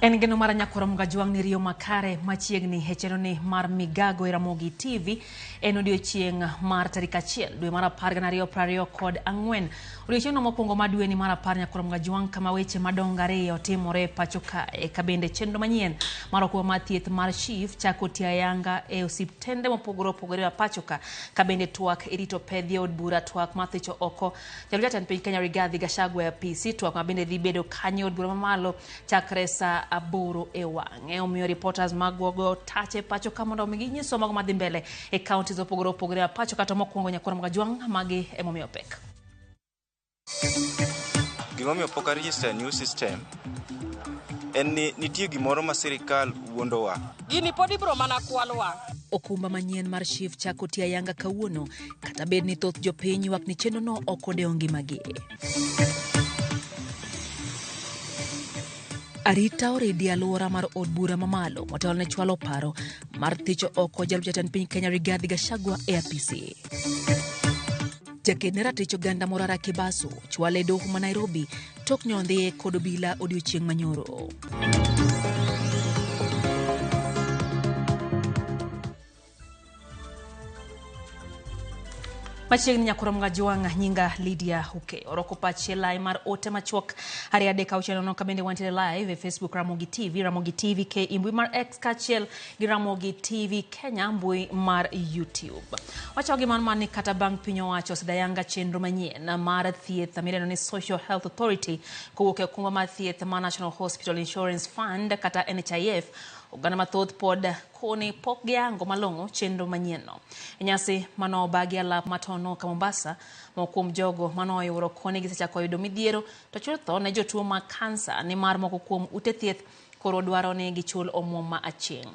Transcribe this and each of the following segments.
En geno mar Nyakwar Mgajwang' ni riyo makare machiegni e chenroni mar Migago e Ramogi TV en odiochieng' mar tarik 1 dwe mar 10 2024. Odiochieng'no mokwongo mar dweni mar 10 Nyakwar Mgajwang' kama weche madongo ariyo timore pacho kae ka bende chenro manyien mar okumba mar thieth mar SHIF chako tiyo ayanga e osiptende mopogore opogore ma pacho ka ka bende twak irito pedhi e od bura twak mar thicho oko jalup jatend piny Kenya Rigathi Gachagua e apisi twak ma bende dhi bedo kanyo e od bura mamalo chakre saa 8 e wang'e. Omiyo reporters magwa go tache pacho ka mondo mi ginyiswa mago madhi mbele e counties mopogore opogore ma pacho kata mokwongo Nyakwar Mgajwang' magi emomiyo pek. Gimomiyo pok a register new system en ni nitie gimoro ma sirikal wuondowa. Gini pod ibro mana kwalwa. Okumba manyien mar SHIF chako tiyo ayanga kawuono kata bed ni thoth jopiny ywak ni chenrono ok odewo ngimagi. Arita oridi alwora mar od bura mamalo motelo ne chwalo paro mar thicho oko jalup jatend piny Kenya Rigathi Gachagua e apisi. Jaked ne ratich oganda Morara Kebaso chwale e doho ma Nairobi tok nyondhiye kod obila odiochieng' manyoro. Machiegni Nyakwar Mgajwang' nyinga Lydia Uke. Oroko pache lai mar ote machuok 2 3 6 nono ka bende wantiere live e Facebook Ramogi TV, Ramogi TV K mbui mar X kaachiel gi Ramogi TV Kenya mbui mar YouTube. Wachako gi mano ni kata bang' piny owacho osedayanga chenro manyien mar thieth midendo ni Social Health Authority kowuok e okumba mar thieth mar National Hospital Insurance Fund kata NHIF, oganda mathoth pod koni pok giyango malong'o chenro manyien no. E nyasi mano obagi alap matono ka Mombasa, moko kuom jogo mano oyuoro koni gisechako yudo midhiero to chutho ne jotuo mag kansa nimar moko kuom ute thieth koro dwaro ni gichul omuom ma aching'.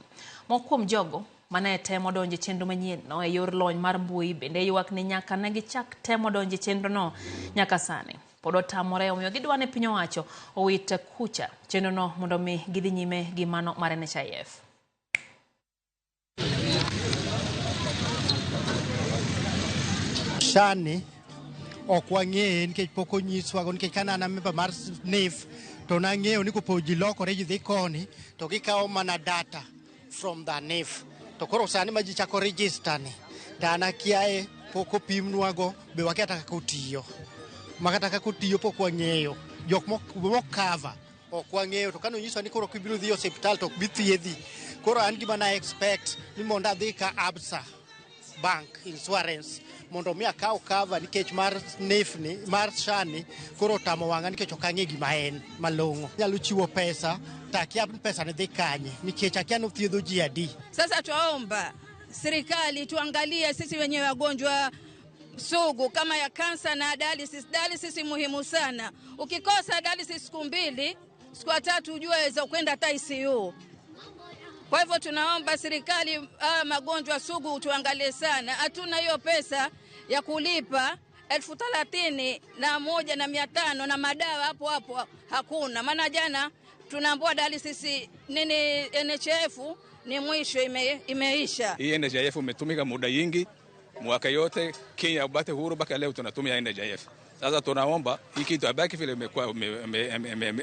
Moko kuom jogo mane temo donjo e chenro manyien no e yor lony mar mbui bende ywak ni nyaka ne gichak temo donjo e chenro no nyaka sani pod otamore, omiyo gidwa ni piny owacho owit kucha chenro no mondo mi gidhi nyime gi mano mar NHIF. Shani ok wang'eye nikech pok onyiswago, nikech ka an member mar NIF to nang'eyo ni kopo ji lokore ji dhi koni to gikawo mana data from the NIF. To koro sani ma ji chako register ni to an akiaye pok opimnwago be wakia kata kaka otiyo. Ma kata kaka otiyo pok wang'eyo. Jok mok cover ok wang'eyo to kane onyiswa ni koro kibiro dhi e osiptal to ok bi thiedhi. Koro an gima na expect ni mondo adhi ka Absa Bank Insurance mondo mi akaw cover nikech mar NIF ni mar SHA ni koro otamo wang'a nikech ok ang'e gima en malong'o. Nyalo chiwo pesa to akia ni pesa ni dhi kanye nikech akia ni othiedho ji adi. Sasa twaomba serikali tuangalie sisi wenyewe wagonjwa sugu kama ya kansa na dialysis. Dialysis muhimu sana. Ukikosa dialysis siku 2, siku 3 ujue waweza kwenda hata ICU. Kwa hivyo tunaomba serikali magonjwa sugu tuangalie sana. Hatuna hiyo pesa ya kulipa 31,500 na madawa hapo hapo hakuna. Maana jana tunaambiwa dialysis nini NHIF ni mwisho imeisha. Hii NHIF imetumika muda yingi, mwaka yote Kenya upate huru mpaka leo tunatumia NHIF. Sasa tunaomba hii kitu abaki vile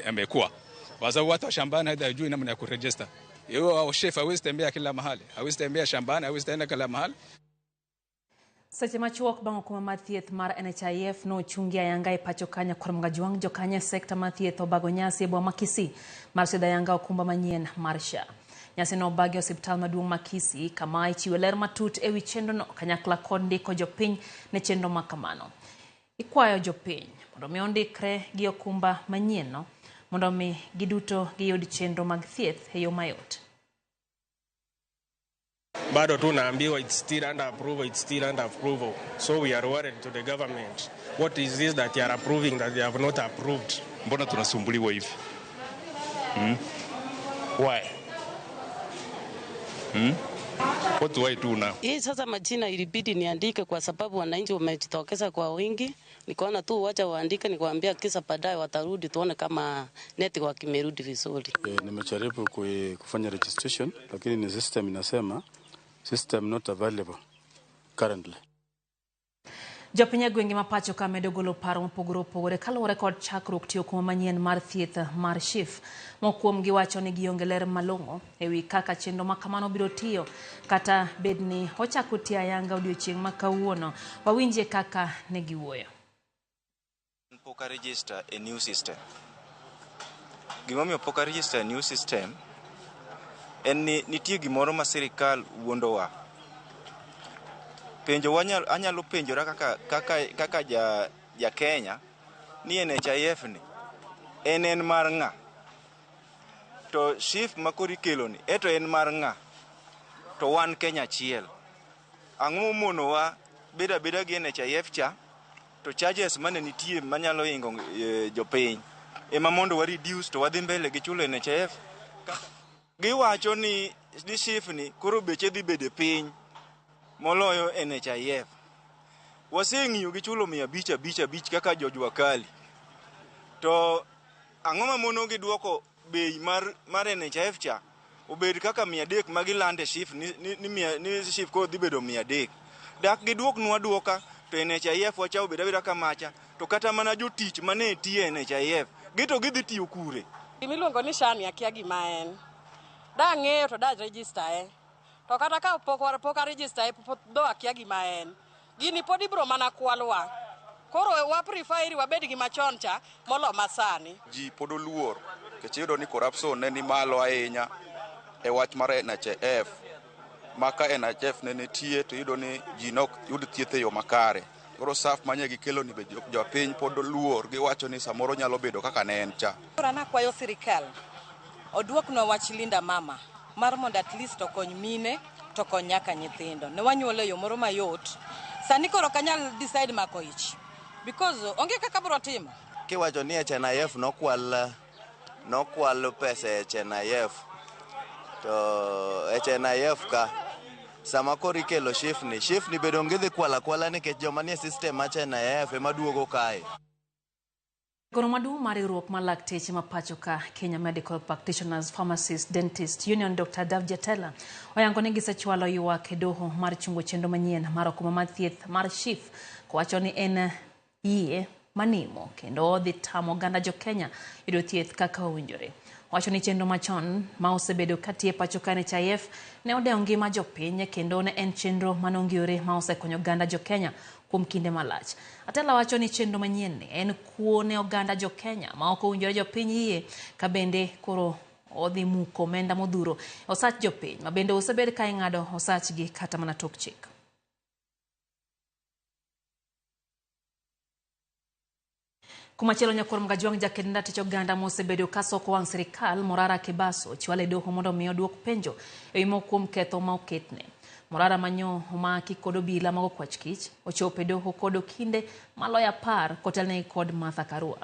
imekuwa. Kwa sababu watu wa shambani hawajui namna ya kuregister. Yeye chef hawezi tembea kila mahali, hawezi tembea shambani, hawezi tenda kila mahali. Seche machuok bang' okumba mar thieth mar NHIF nochungi ayanga e pacho ka Nyakwar Mgajwang' jokanyo e sekta mar thieth obago nyasi e boma ma Kisii mar sidho ayanga okumba manyien mar SHA. Nyasi no obagi e osiptal maduong' ma Kisii kama ichiwe ler matut ewi chenro no kanyakla kod ndiko jopiny ne chenro ma kamano. Ikwayo jopiny mondo mi ondikre gi okumba manyien no mondo mi giduto giyud chenro mag thieth e yo mayot. Bado tunaambiwa it's still under approval, it's still under approval. So we are worried to the government. What is this that they are approving that they have not approved? Mbona tunasumbuliwa hivi? Why? What do I do now? Hii sasa majina ilibidi niandike kwa sababu wananchi wamejitokeza kwa wingi. Nikaona tu wacha waandike, nikwambia kisa baadaye watarudi tuone kama network imerudi vizuri. Nimejaribu kufanya registration lakini ni system inasema system not available currently. Jopiny e gwenge ma pacho ka medo golo paro mopogore opogore kaluwore kod chakruok tiyo kuma manyien mar thieth mar SHIF. Moko kuomgi wacho ni gionge ler malong'o ewi kaka chenro ma kamano biro tiyo kata bed ni ochako tiyo ayanga odiochieng' ma kawuono. Wawinjie kaka ne giwuoyo. Pok a register e new system. Gimomiyo pok a register e new system en ni nitie gimoro ma sirikal wuondowa. Penjo wanyalo, anyalo penjora kaka, kaka, kaka ja, ja Kenya ni NHIF ni en en mar ng'a? To SHIF ma koro ikelo ni eto en mar ng'a? To wan Kenya achiel. Ang'o momonowa bedo abeda gi NHIF cha to charges mane nitie manyalo hingo jopiny ema mondo wa reduce to wadhi mbele gi chulo NHIF. Giwacho ni SHIF ni koro beche dhi bedo piny moloyo NHIF. Waseng'iyo gi chulo 500 5 5 kaka jojua kali. To ang'o ma mono gi duoko bei mar NHIF cha obed kaka 300 ma gilande SHIF ni SHIF koro dhi bedo 300. Dak giduoknwa duoka to NHIF wacha obed abeda kamacha to kata mana jotich mane tiyo e NHIF gito gidhi tiyo kure. Gimiluongo ni SHA ni akia gima en. Da ng'eyo to da register e. To kata ka pok a register e do akia gima en. Gini pod ibro mana kwalwa. Koro wa prefer iri wabed gi machon cha molo masani. Ji pod oluor nikech iyudo ni corruption ne ni malo ahinya e wach mar NHIF. Ma ka NHIF ne nitie to iyudo ni ji nok yud thieth e yo makare. Koro SAF manye gikelo ni be jopiny pod oluor giwacho ni samoro nyalo bedo kaka ne en cha. Koro an akwayo sirikal oduoknwa wach Linda Mama mar mondo at least okony mine to okony nyaka nyithindo. Ne wanyuolo e yo moro mayot. Sani koro ok anyal decide mako ich because onge kaka bro timo. Kiwacho ni HNIF nokwal pesa e HNIF to HNIF ka sama koro ikelo SHIF ni bedo onge dhi kwala kwala nikech joma nie system mar HNIF ema duogo kae. Goro maduong' mar riwruok mar lakteche ma pacho ka Kenya Medical Practitioners, Pharmacists, Dentists Union Dr. Davji Atela oyango ni gisechwalo ywak e doho mar chungo chenro manyien mar okumba mar thieth mar SHIF kowacho ni en yie manimo kendo odhi tamo oganda jo Kenya yudo thieth kaka owinjore. Owacho ni chenro machon ma osebedo katiyo e pacho ka NHIF ne odewo ngima jopiny kendo ne en chenro manongiyore ma osekonyo oganda jo Kenya kuom kinde malach. Atela wacho ni chenro manyien ni en kuo ne oganda jo Kenya ma ok owinjore jopiny yie ka bende koro odhi muko omenda modhuro osach jopiny ma bende osebed ka ing'ado osachgi kata mana tok chik. Kumachielo nyakwar Mgajwang' jaked ratich oganda mosebedo ka soko wang' sirikal Morara Kebaso ochwal e doho mondo mi oduok penjo ewi moko kuom ketho ma oketne. Morara manyo omaki kod obila mag okwach kich ochopo e doho kod okinde maloyo 10 kotelnegi kod Martha Karua.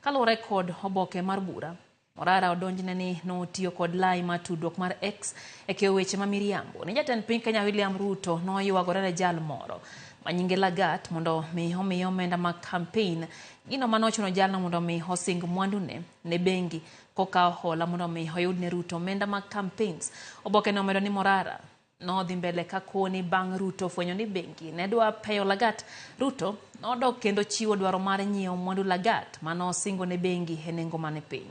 Kaluwore kod oboke mar bura, Morara odonjne ni notiyo kod lai mar tudruok mar X e keyo weche ma miriambo ni jatend piny Kenya William Ruto noywagore ne jal moro ma nyinge Lagat mondo mi omiye omenda mag campaign, gino manochuno jalno mondo mi osing mwandune ne bengi kokawo hola mondo mi oyud ne Ruto omenda mag campaigns. Oboke no omedo ni Morara nodhi mbele ka koni bang' Ruto fwenyo ni bengi ne dwa peyo Lagat, Ruto nodok kendo chiwo dwaro mar nyiewo mwandu Lagat manosingo ne bengi e nengo mane piny.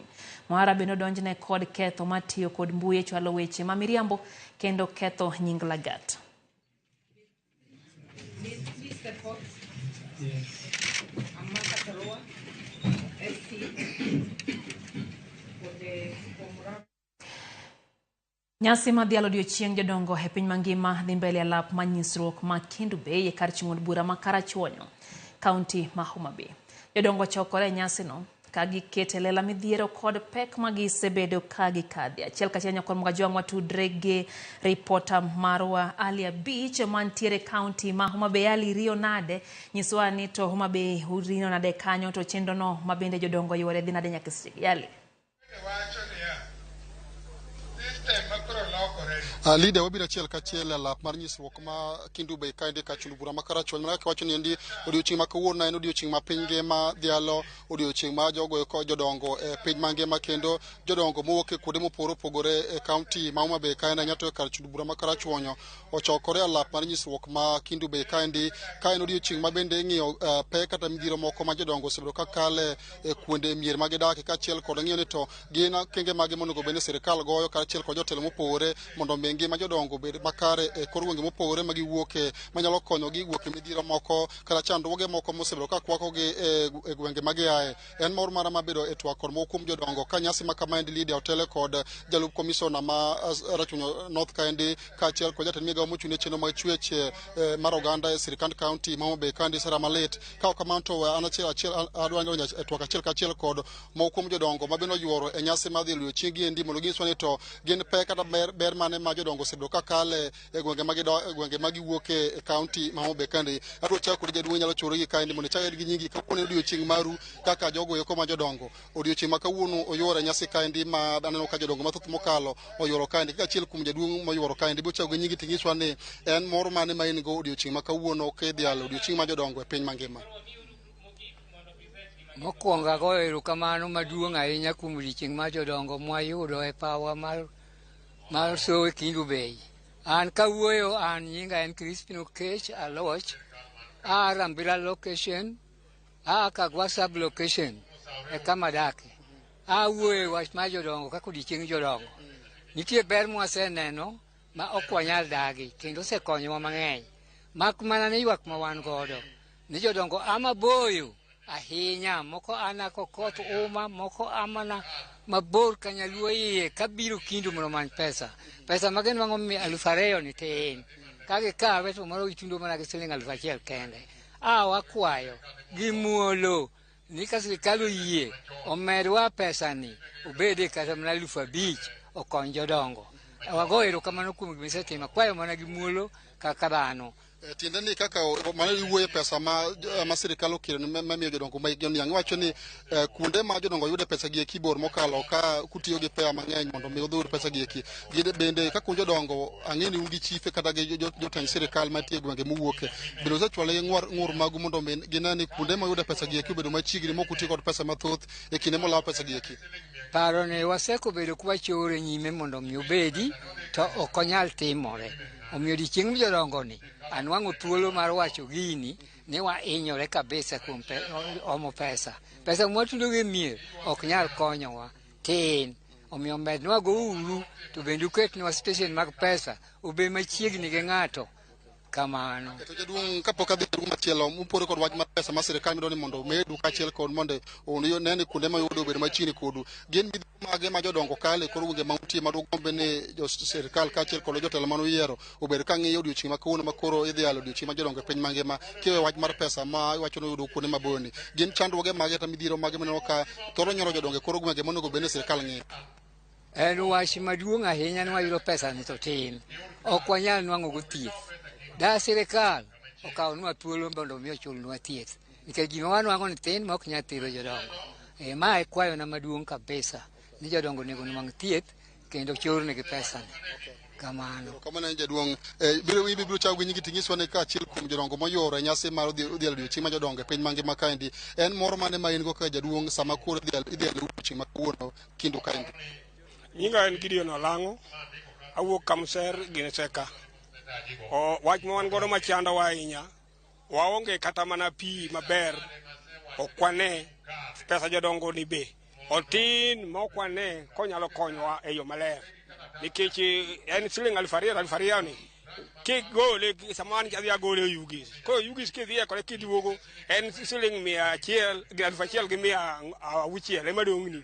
Morara bende odonjne kod ketho mar tiyo kod mbui e chwalo weche ma miriambo kendo ketho nying Lagat. Nyasi mar dhialo odiochieng' jodongo e piny mangima dhi mbele e lap mar nyisruok ma Kendu Bay e kar chung' od bura ma Karachuonyo, kaunti ma Homa Bay. Jodongo chokore e nyasino ka giketo e lela midhiero kod pek ma gisebedo ka gikadhe. Achiel kachiel nyakwar Mgajwang' watudre gi ripota marwa Ali Abich mantiere kaunti ma Homa Bay. Ali, riyo nade? Nyiswa ni to Homa Bay urino nade kanyo to chenro no ma bende jodongo yuore dhi nade nyaka sechegi? Ali. System makoro lokore ni. Leader wabiro achiel kachiel e lap mar nyisruok ma Kendu Bay kaendi ka chund bura ma Karachuonyo mana kaka iwacho ni endi odiochieng' ma kawuono en odiochieng' ma piny ngima dhialo odiochieng' ma jogo eko jodongo e piny mangima kendo jodongo mowuok e kuonde mopogore opogore e kaunti ma Homa Bay kaendi ahinya to e kar chund bura ma Karachuonyo ochokore e lap mar nyisruok ma Kendu Bay kaendi ka en odiochieng' ma bende ing'iyo pek kata midhiero moko ma jodongo osebedo ka kale e kuonde mier ma gidake kaachiel kod ng'iyo ni to gin okenge mage monego bed ni sirikal goyo kaachiel kod jotelo mopogore mondo mi ngima jodongo obed makare e kor gwenge mopogore ma giwuoke manyalo konyogi wuok e midhiero moko kata chandruoge moko mosebedo ka kwakogi e gwenge ma giaye. En mor mara mabedo e twak kod moko kuom jodongo ka nyasi ma kamaendi Lydia otele kod jalup komisona ma Rachuonyo North kaendi kaachiel kod jatend migawo mochung' ne chenro mag chwech mar oganda e sirikand kaunti ma Homa Bay kaendi Sarah Malit. Ka ok kamano to an achiel achiel adwa donjo e twak achiel kachiel kod moko kuom jodongo ma bende oyuoro e nyasi mar dhi odiochieng' endi mondo ginyiswa ni to gin pek kata ber mane ma jodongo osebedo ka kale e gwenge ma gido e gwenge ma giwuoke e kaunti ma Homa Bay kaendi. Adwa chako kod jaduong' nyalo choro gi kaendi mondo ichak gi nyingi kawuono en odiochieng' maru kaka jogo eko ma jodongo. Odiochieng' ma kawuono oyuoro e nyasi kaendi ma aneno ka jodongo mathoth mokalo oyuoro kaendi. Kaka achiel kuom jaduong' moyuoro kaendi biro chako gi nyingi ting'iswa ni en mor mane ma in go odiochieng' ma kawuono kidhialo odiochieng' ma jodongo e piny mangima. Mokwongo agoyo erokamano maduong' ahinya kuom odiochieng' mar jodongo mwayudo e pawa mar Sowe Kendu Bay. An kawuoyo an nyinga en Crispin Okech Aloch, a Rambira location, a Kagwa sub location e kama adake. Awuoyo e wach mar jodongo kaka odiochieng' jodongo. Nitie ber mwaseneno ma ok wanyal dagi kendo osekonyowa mang'eny. Mak mana ni ywak ma wan godo ni jodongo a maboyo ahinya, moko ana Kokoth Uma, moko a mana mabor ka Nyaluo iye kabiro Kendu mondo omany pesa. Pesa ma ginwang'o 2,000 ni tin. Ka gikawe to moro gitundo mana gi siling 1,000 kende. A wakwayo gi muolo ni ka sirikal oyie omedwa pesa ni obede kata mana 5,000 okony jodongo. Wago erokamano kuom gima isetimo, akwayo mana gi muolo kaka dhano. Tiende ni kaka mano iwuoye pesa ma sirikal okelo ma miyo jodongo ma hikgi oniang'. Iwacho ni kuonde ma jodongo yude pesa gi eki bor mokalo ka kutiyo gi pesa mang'eny mondo mi udhur pesa gi eki. Bende kaka un jodongo ang'e ni un gi chife kata gi jotend sirikal mantie e gwenge muwuoke. Bende usechwalo negi ng'ur magu mondo mi gine ni kuonde ma yude pesa gi eki obedo machiegni mok utiyo kod pesa mathoth e kinde molaw pesa gi eki. Paro ni wasekobedo kwachore nyime mondo mi obedi to ok onyal timore. Omiyo odiochieng' jodongo ni anwang'o thuolo mar wacho gini ni wahinyore kabisa kuom omo pesa. Pesa mwatudo gi mier ok nyal konyowa tin. Omiyo mednwa go uru to bende uketnwa station mag pesa obed machiegni gi ng'ato. Kamano. To jaduong' kapok adhi jaduong' machielo mupore kod wach mar pesa ma sirikal medo ni mondo omedu kaachiel kod mondo one ni kuonde ma yudo obed machiegni kodu. Gin midhiero mage ma jodongo kale kor gwenge ma untie ma dugombe ni jo sirikal kaachiel kod jotelo mane uyiero obed ka ng'iyo odiochieng' ma kawuono ma koro idhialo odiochieng' ma jodongo e piny mangima kiweyo wach mar pesa ma iwacho ni uyudo kuonde maboyo ni. Gin chandruoge mage kata midhiero mage mineno ka thoro nyoro jodongo e kor gwenge monego bed ni sirikal ng'iyo? En wach maduong' ahinya ni wayudo pesa ni to tin. Ok wanyal nwang'o go thieth. Da sirikal okawnwa thuolo mondo mi ochulnwa thieth. Nikech gima wanwang'o ni tin ma ok nyal thiedho jodongo. Ma e kwayona maduong' kabisa ni jodongo onego nwang' thieth kendo chornegi pesa ni. Kamano. Kamano en jaduong'. Biro chako gi nyingi ting'iswa ni kaachiel kuom jodongo moyuoro e nyasi mar odhialo odiochieng' ma jodongo e piny mangima kaendi. En mor mane ma in go kaka jaduong' sama koro idhialo odiochieng' ma kawuono Kendu kaendi? Nyinga en Gideon Olang'o, awuok Kamser Gineseka. Wach ma wan godo machandowa ahinya, waonge kata mana pi maber, ok wane pesa jodongo ni be otin ma ok wane konyalo konyowa e yo maler. Nikech en siling 2,000 2,000 ni kigole sama an adhi agole e Ugis. Koro Ugis kidhiye kode kiduogo en siling 100 gi 1,600 ema dong'ni.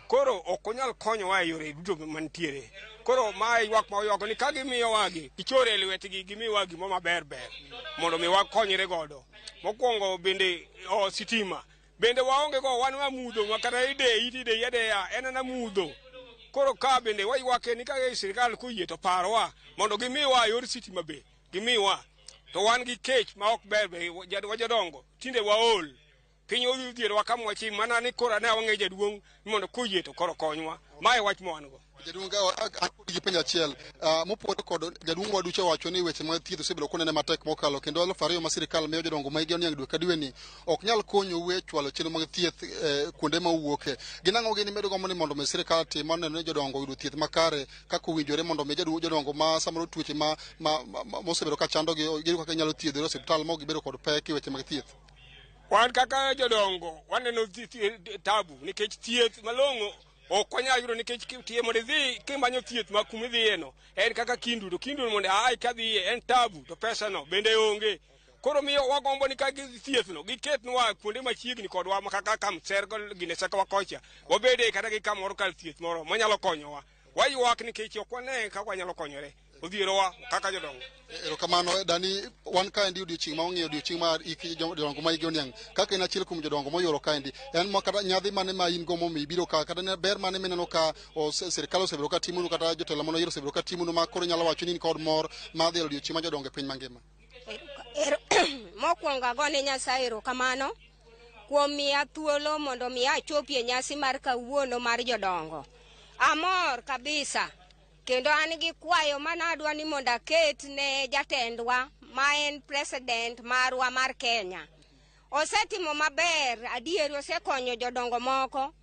Koro ok onyal konyowa e yore duto mantiere. Koro mae ywak ma waywako ni ka gimiyowagi, gichore e lwetgi, gimiwa gimoro maber ber mondo mi wakonyre godo. Mokwongo bende sitima bende waonge go, wan wa mudho ma kata ideyi tideyi adeya en ana mudho. Koro ka bende waywake ni ka sirikal koyie to parwa mondo gimiwa yor sitima be gimiwa. To wan gi kech ma ok ber be wajodongo tinde waol. Piny odhierwa kama wachim mana ni koro ne wang'e jaduong' mondo koyie to koro konywa. Mae wach ma wan go. Jaduong' an kod gi penjo achiel mopogore kod jaduong' waducha wacho ni weche mag thieth osebedo konene matek mokalo kendo 2000 ma sirikal miyo jodongo ma higi oniang' dwe ka dwe ni ok nyal konyou e chwalo chenro mag thieth kuonde ma uwuoke. Gin ang'o gini medo gombo ni mondo mi sirikal tim mar neno ni jodongo oyudo thieth makare kaka owinjore mondo mi jodongo ma samoro tuoche ma mosebedo ka chandogi giyud kaka ginyalo thiedhore e osiptal ma ok gibedo kod pek e weche mag thieth. Wan kaka jodongo waneno tabu nikech thieth malong'o ok wanyal yudo nikech tie mondo idhi kimanyo thieth ma kuma idhiyeno en kaka Kindu to Kindu mondo ae kadhiye en tabu to pesa no bende onge. Koro miyo wagombo ni ka githieth no giketnwa kuonde machiegni kodwa ma kaka Kamser gine seka kocha wabede kata gi kamoro kar thieth moro manyalo konyowa. Waywak nikech ok wane kaka wanyalo konyore. Odhierowa kaka jodongo. Erokamano Dani, wan kaendi odiochieng' ma wang'iyo odiochieng' mar ik jodongo ma higi oniang'. Kaka in achiel kuom jodongo moyuoro kaendi, en ma kata nyadhi mane ma in go momiyo ibiro ka, kata ber mane mineno ka sirikal osebedo ka timonu kata jotelo mane oyiero osebedo ka timonu ma koro inyalo wacho ni in kod mor mar dhi e odiochieng' mar jodongo e piny mangima? Mokwongo agone Nyasaye erokamano kuom miya thuolo mondo mi achopie nyasi mar kawuono mar jodongo. Amor kabisa kendo an gi kwayo manadwa ni mondo aket ne jatendwa ma en president marwa mar Kenya. Osetimo maber adieri, osekonyo jodongo moko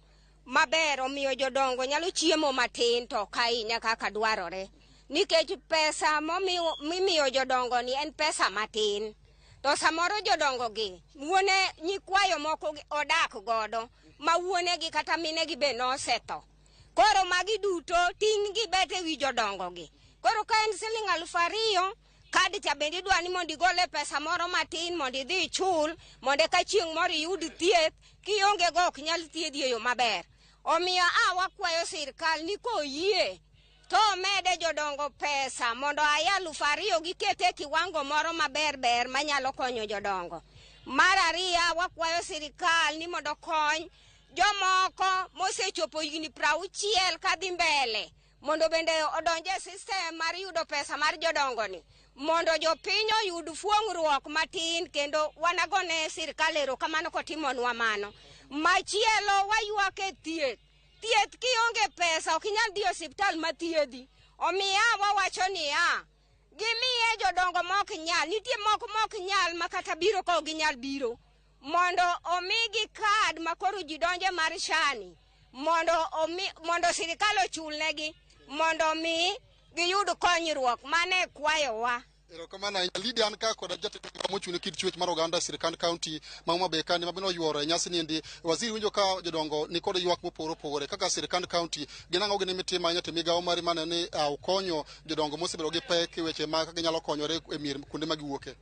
maber, omiyo jodongo nyalo chiemo matin to ok ahinya kaka dwarore. Nikech pesa mimiyo jodongo ni en pesa matin. To samoro jodongo gi wuone nyikwayo moko odak godo ma wuonegi kata minegi be nosetho. Koro magi duto ting' gi bet ewi jodongo gi. Koro ka en siling 2000, kad cha bende idwa ni mondo igole pesa moro matin mondo idhi ichul mondo eka chieng' moro iyud thieth, kionge go ok nyal thiedhi e yo maber. Omiyo wakwayo sirikal ni koyie to omede jodongo pesa mondo aye 2000 gikete e kiwango moro maber ber manyalo konyo jodongo. Mar ariyo wakwayo sirikal ni mondo okony jomoko mosechopo higni 60 kadhi mbele mondo bende odonje e system mar yudo pesa mar jodongo ni mondo jopiny oyud fuong'ruok matin kendo wanagone sirikal erokamano kotimonwa mano. Machielo waywak e thieth. Thieth kionge pesa ok inyal dhi e osiptal mathiedhi. Omiyo wawacho niya, gimiye jodongo mok nyal, nitie moko mok nyal ma kata biro ka ok ginyal biro, mondo omigi kad ma koro ji donje mar SHA ni mondo sirikal ochulnegi mondo mi giyud konyruok. Mano e kwayowa. Erokamano ahinya. Lydia, an ka koda jatend mochung' ne kit chwech mar oganda e sirikand county ma Homa Bay kani mabende oyuoro e nyasi niendi. Waziri winjo ka jodongo ni kod ywak mopogore opogore kaka sirikand county gin ang'o gini mitimo ahinya to migawo mari mane ni ukonyo jodongo mosebedo gi pek e weche ma kaka ginyalo konyore e mier kuonde ma giwuoke.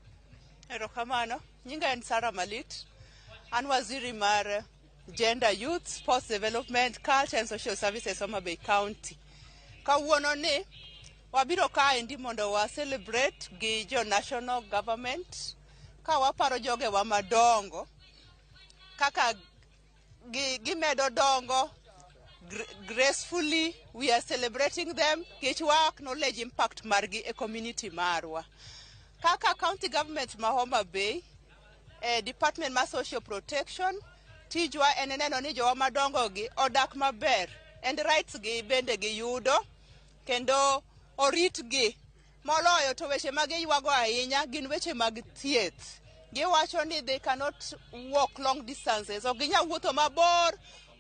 Erokamano. Nyinga en Sarah Malit. An waziri mar Gender, Youth, Sports Development, Culture and Social Services Homa Bay County. Kawuono ni wabiro kaendi mondo wa celebrate gi jo national government ka waparo jogewa madongo kaka gimedo dongo gracefully. We are celebrating them nikech wa acknowledge impact margi e community marwa. Kaka county government ma Homa Bay, department mar social protection, tijwa en neno ni jowa madongo gi odak maber and rights gi bende giyudo kendo oritgi. Moloyo to weche ma giywago ahinya gin weche mag thieth. Giwacho ni they cannot walk long distances, ok ginyal wuotho mabor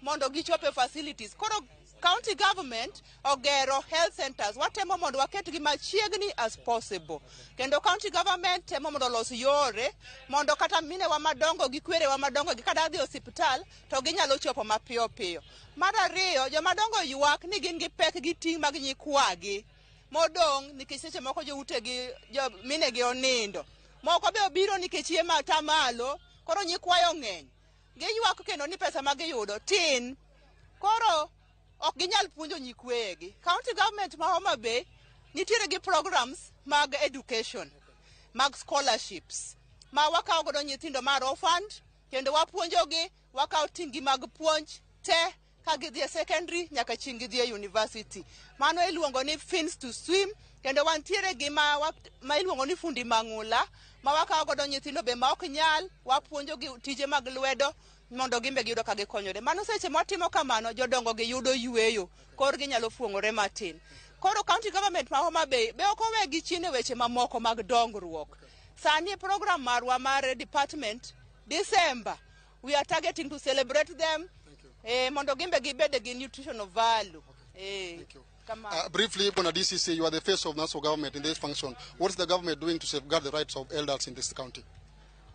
mondo gichop e facilities. Koro county government ogero health centers, watemo mondo waketgi machiegni as possible. Kendo county government temo mondo olos yore mondo kata minewa madongo gi kwerewa madongo gi kada dhi osiptal to ginyalo chopo mapiyo piyo. Mar ariyo, jomadongo ywak ni gin gi pek gi ting' mag nyikwagi modong' nikech seche moko joutegi jo minegi onindo. Moko be obiro nikech yie matamalo, koro nyikwayo ng'eny. Giywak kendo ni pesa ma giyudo tin. Koro ok ginyal puonjo nyikweyegi. County government ma Homa Bay nitiere gi programs mag education, mag scholarships, ma wakawo godo nyithindo mar orphaned kendo wapuonjogi, wakawo ting' mag puonj te ka gidhi e secondary nyaka chieng' gidhi e university. Mano iluongo ni Fins to Swim, kendo wantiere gi ma iluongo ni Fundi Mang'ula, ma wakawo godo nyithindo be ma ok nyal, wapuonjogi tije mag lwedo mondo gimbe giyudo ka gikonyore. Mano seche mwatimo kamano, jodongo gi yudo yweyo, korgi nyalo fuong'ore matin. Koro county government ma Homa Bay be ok owegi chien e weche mamoko mag dongruok. Sani program marwa mar department, December, we are targeting to celebrate them, mondo gimbe gibed gi nutritional value. Briefly, Bwana DCC, you are the face of national government in this function. What is the government doing to safeguard the rights of elders in this county?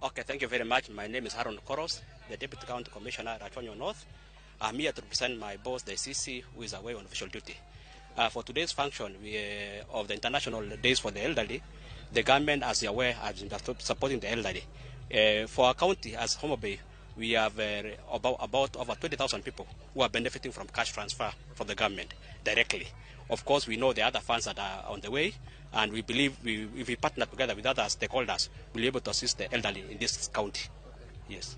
Okay, thank you very much. My name is Haron Koros, the Deputy County Commissioner at Rachuonyo North. I'm here to represent my boss, the CC, who is away on official duty. For today's function of the International Days for the Elderly, the government, as you're aware, has been supporting the elderly. For our county, as Homa Bay, we have about over 20,000 people who are benefiting from cash transfer from the government directly. Of course, we know the other funds that are on the way, and we believe if we partner together with other stakeholders, we'll be able to assist the elderly in this county. Yes.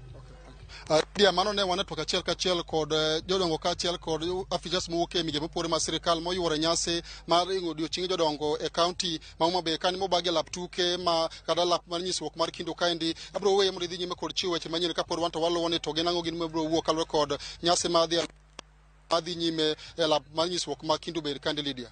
Dia mano ne wane twak achiel kachiel kod jodongo kaachiel kod afisas mowuok e migepe mopogore mag sirikal moyuoro nyasi mar odiochieng jodongo e kaunti ma Homa Bay kani mobagi e lap tuke ma kata lap mar nyisruok mar Kindu kaendi. Abiro weye mondo idhi nyime kod chiwo weche manyien kapod wan to waluwo ni to gin ang'o gin mabiro wuok kaluwore kod nyasi madhi nyime e lap mar nyisruok ma Kindu Bay kaendi. Lydia.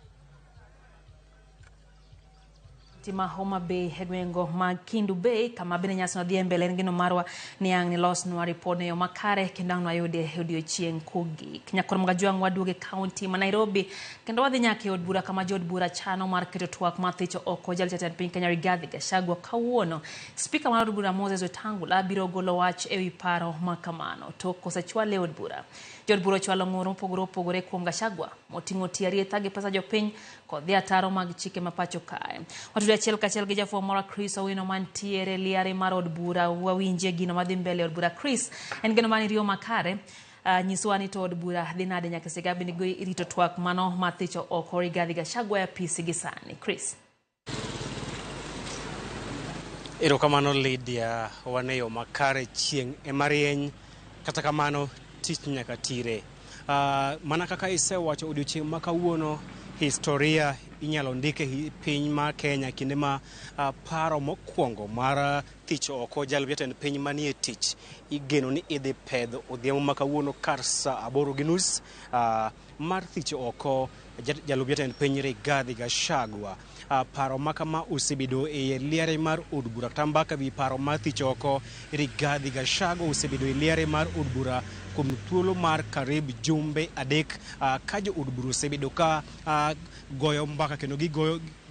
Ma Homa Bay e gwengo mag Kindu Bay kama bende nyasi no dhi mbele en gino marwa ni ang' ni losnwa ripod e yo makare kendo ang' nwayude e odiochieng' kogik. Nyakor Magajwang' waduogo e kaunti ma Nairobi kendo wadhi nyaka e od bura kama jood bura chano mar keto twak mar thicho oko jal jatend piny Kenya Rigathi Gachagua kawuono. Spika mar od bura Moses Wetangula biro golo wach ewi paro ma kamano tok kosechwale e od bura. Jood bura ochwalo ng'ur mopogore opogore kuom Gachagua moting'o tiyo arietha gi pesa jopiny kod dhi ataro mag chike ma pacho kae. Watudo achiel kachiel gi jafwambo moro Chris Owino mantiere liare mar od bura wawinjie gino madhi mbele e od bura. Chris, en geno mani riyo makare, nyiswa ni to od bura dhi nade nyaka seche bende irito twak mano mar thicho oko Rigathi Gachagua e apisi gi sani. Chris. Erokamano Lydia, wan e yo makare chieng' ema rieny, kata kamano tich nyaka tire. Mana kaka isewacho odiochieng' ma kawuono, historia inyalo ndike piny mar Kenya kinde ma paro mokwongo mar thicho oko jalup jatend piny manie tich igeno ni idhi pedho odhiambo ma kawuono kar saa 8:30 mar thicho oko jalup jatend piny Rigathi Gachagua. Paro ma kama osebedo e liare mar od bura kata mbaka wi paro mar thicho oko Rigathi Gachagua osebedo e liare mar od bura kuom thuolo mar karibu jumbe 3 ka jo od bura osebedo ka goyo mbaka kendo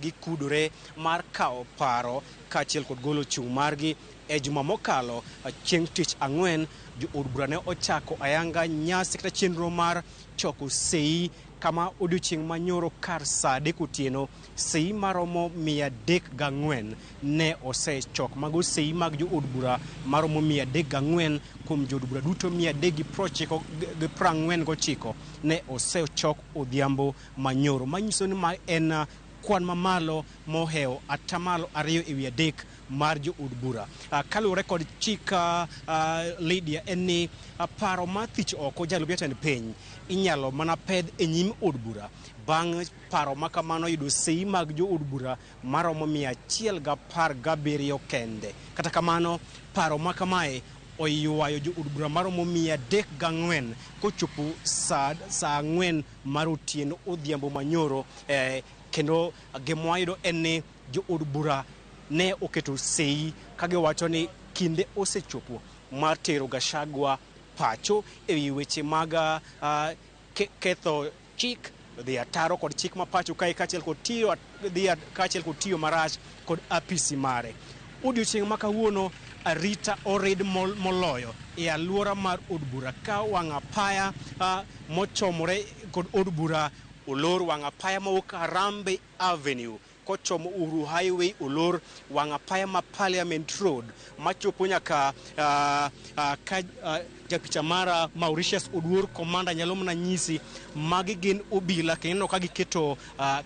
gikudore mar kawo paro kaachiel kod golo chung' margi. E juma mokalo chieng' tich ang'wen jo od bura ne ochako ayanga nyasi kata chenro mar choko sei kama odiochieng' manyoro kar saa 3 otieno sei maromo 304 ne osechok. Mago sei mag jo od bura maromo 304 kuom jo od bura duto 349 ne osechok odhiambo manyoro, manyiso ni ma en kwan mamalo mohewo 2.3% mar jo od bura. Kaluwore kod chik Lydia, en ni paro mar thicho oko jalup jatend piny inyalo mana pedh e nyim od bura bang' paro ma kamano yudo sei mag jo od bura maromo 117 kende. Kata kamano paro ma kamae oywayo jo od bura maromo 304 kochopo saa 4 mar otieno odhiambo manyoro. Kendo gima wayudo en ni jo od bura ne oketo sei kagiwacho ni kinde osechopo mar tero Gachagua pacho ewi weche mag ketho chik, dhi ataro kod chik ma pacho kae kaachiel kod tiyo dhi kaachiel kod tiyo marach kod apisi mare. Odiochieng' ma kawuono arita orid moloyo e alwora mar od bura ka wang' apaya mochomore kod od bura olor, wang' apaya mawuok Harambee Avenue kochomo Uhuru Highway olor, wang' apaya ma Parliament Road machopo nyaka japicha mara Mauritius Oduor Komanda nyalo mana nyisi magi gin obila kendo ka giketo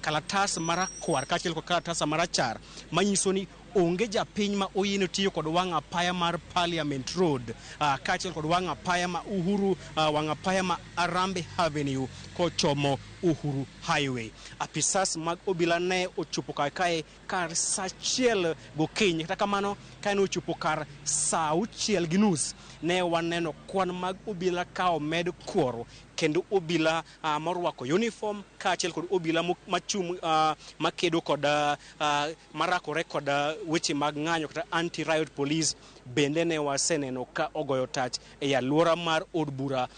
kalatas marakwar kaachiel kod kalatas marachar manyiso ni onge japiny ma oyiene tiyo kod wang' apaya mar Parliament Road kaachiel kod wang' apaya ma Uhuru wang' apaya ma Harambee Avenue kochomo Uhuru Highway. Apisas mag obila ne ochopo kae kar saa 1 gokinyi, kata kamano ka ne ochopo kar saa 6:30 ne waneno kwan mag obila ka omed kuoro kendo obila morwako uniform kaachiel kod obila machung' makedo kod marakore kod weche mag ng'anyo kata anti riot police bende ne waseneno ka ogoyo tach e alwora mar od bura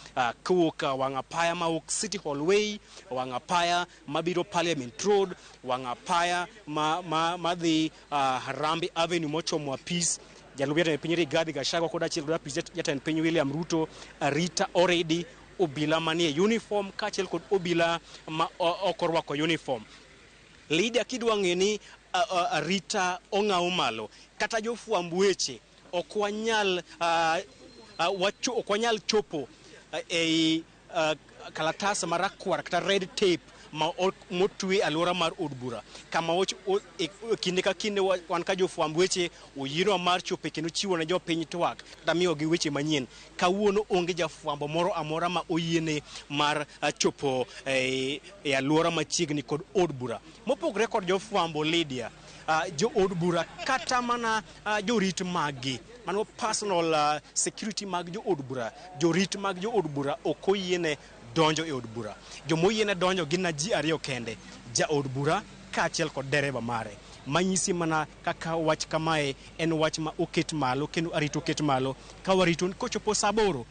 kowuok wang' apaya mawuok City Hall Way, wang' apaya mabiro Parliament Road, wang' apaya madhi Harambee Avenue mochomo apis jalup jatend piny Rigathi Gachagua kod achiel kod apis jatend piny William Ruto arita oredi obila manie uniform kaachiel kod obila ma ok orwako uniform. Lydia, kidwa ng'e ni arita ong'aw malo kata jofwamb weche ok wanyal chopo ei kalatas marakwar kata red tape ma motwe alwora mar od bura kama kinde ka kinde wan ka jofwamb weche oyienwa mar chopo kendo chiwo ne jopiny twak kata miyogi weche manyien. Kawuono onge jafwambo moro amora ma oyiene mar chopo e alwora machiegni kod od bura. Mopogore kod jofwambo, Lydia, jo od bura kata mana jorit maggi, mano personal security mag jo od bura, jorit mag jo od bura ok oyiene donjo e od bura. Jomoyiene donjo gin na ji ariyo kende, ja od bura kaachiel kod dereba mare. Manyisi mana kaka wach kamae en wach ma oket malo kendo arito oket malo. Ka warito kochopo saa 8,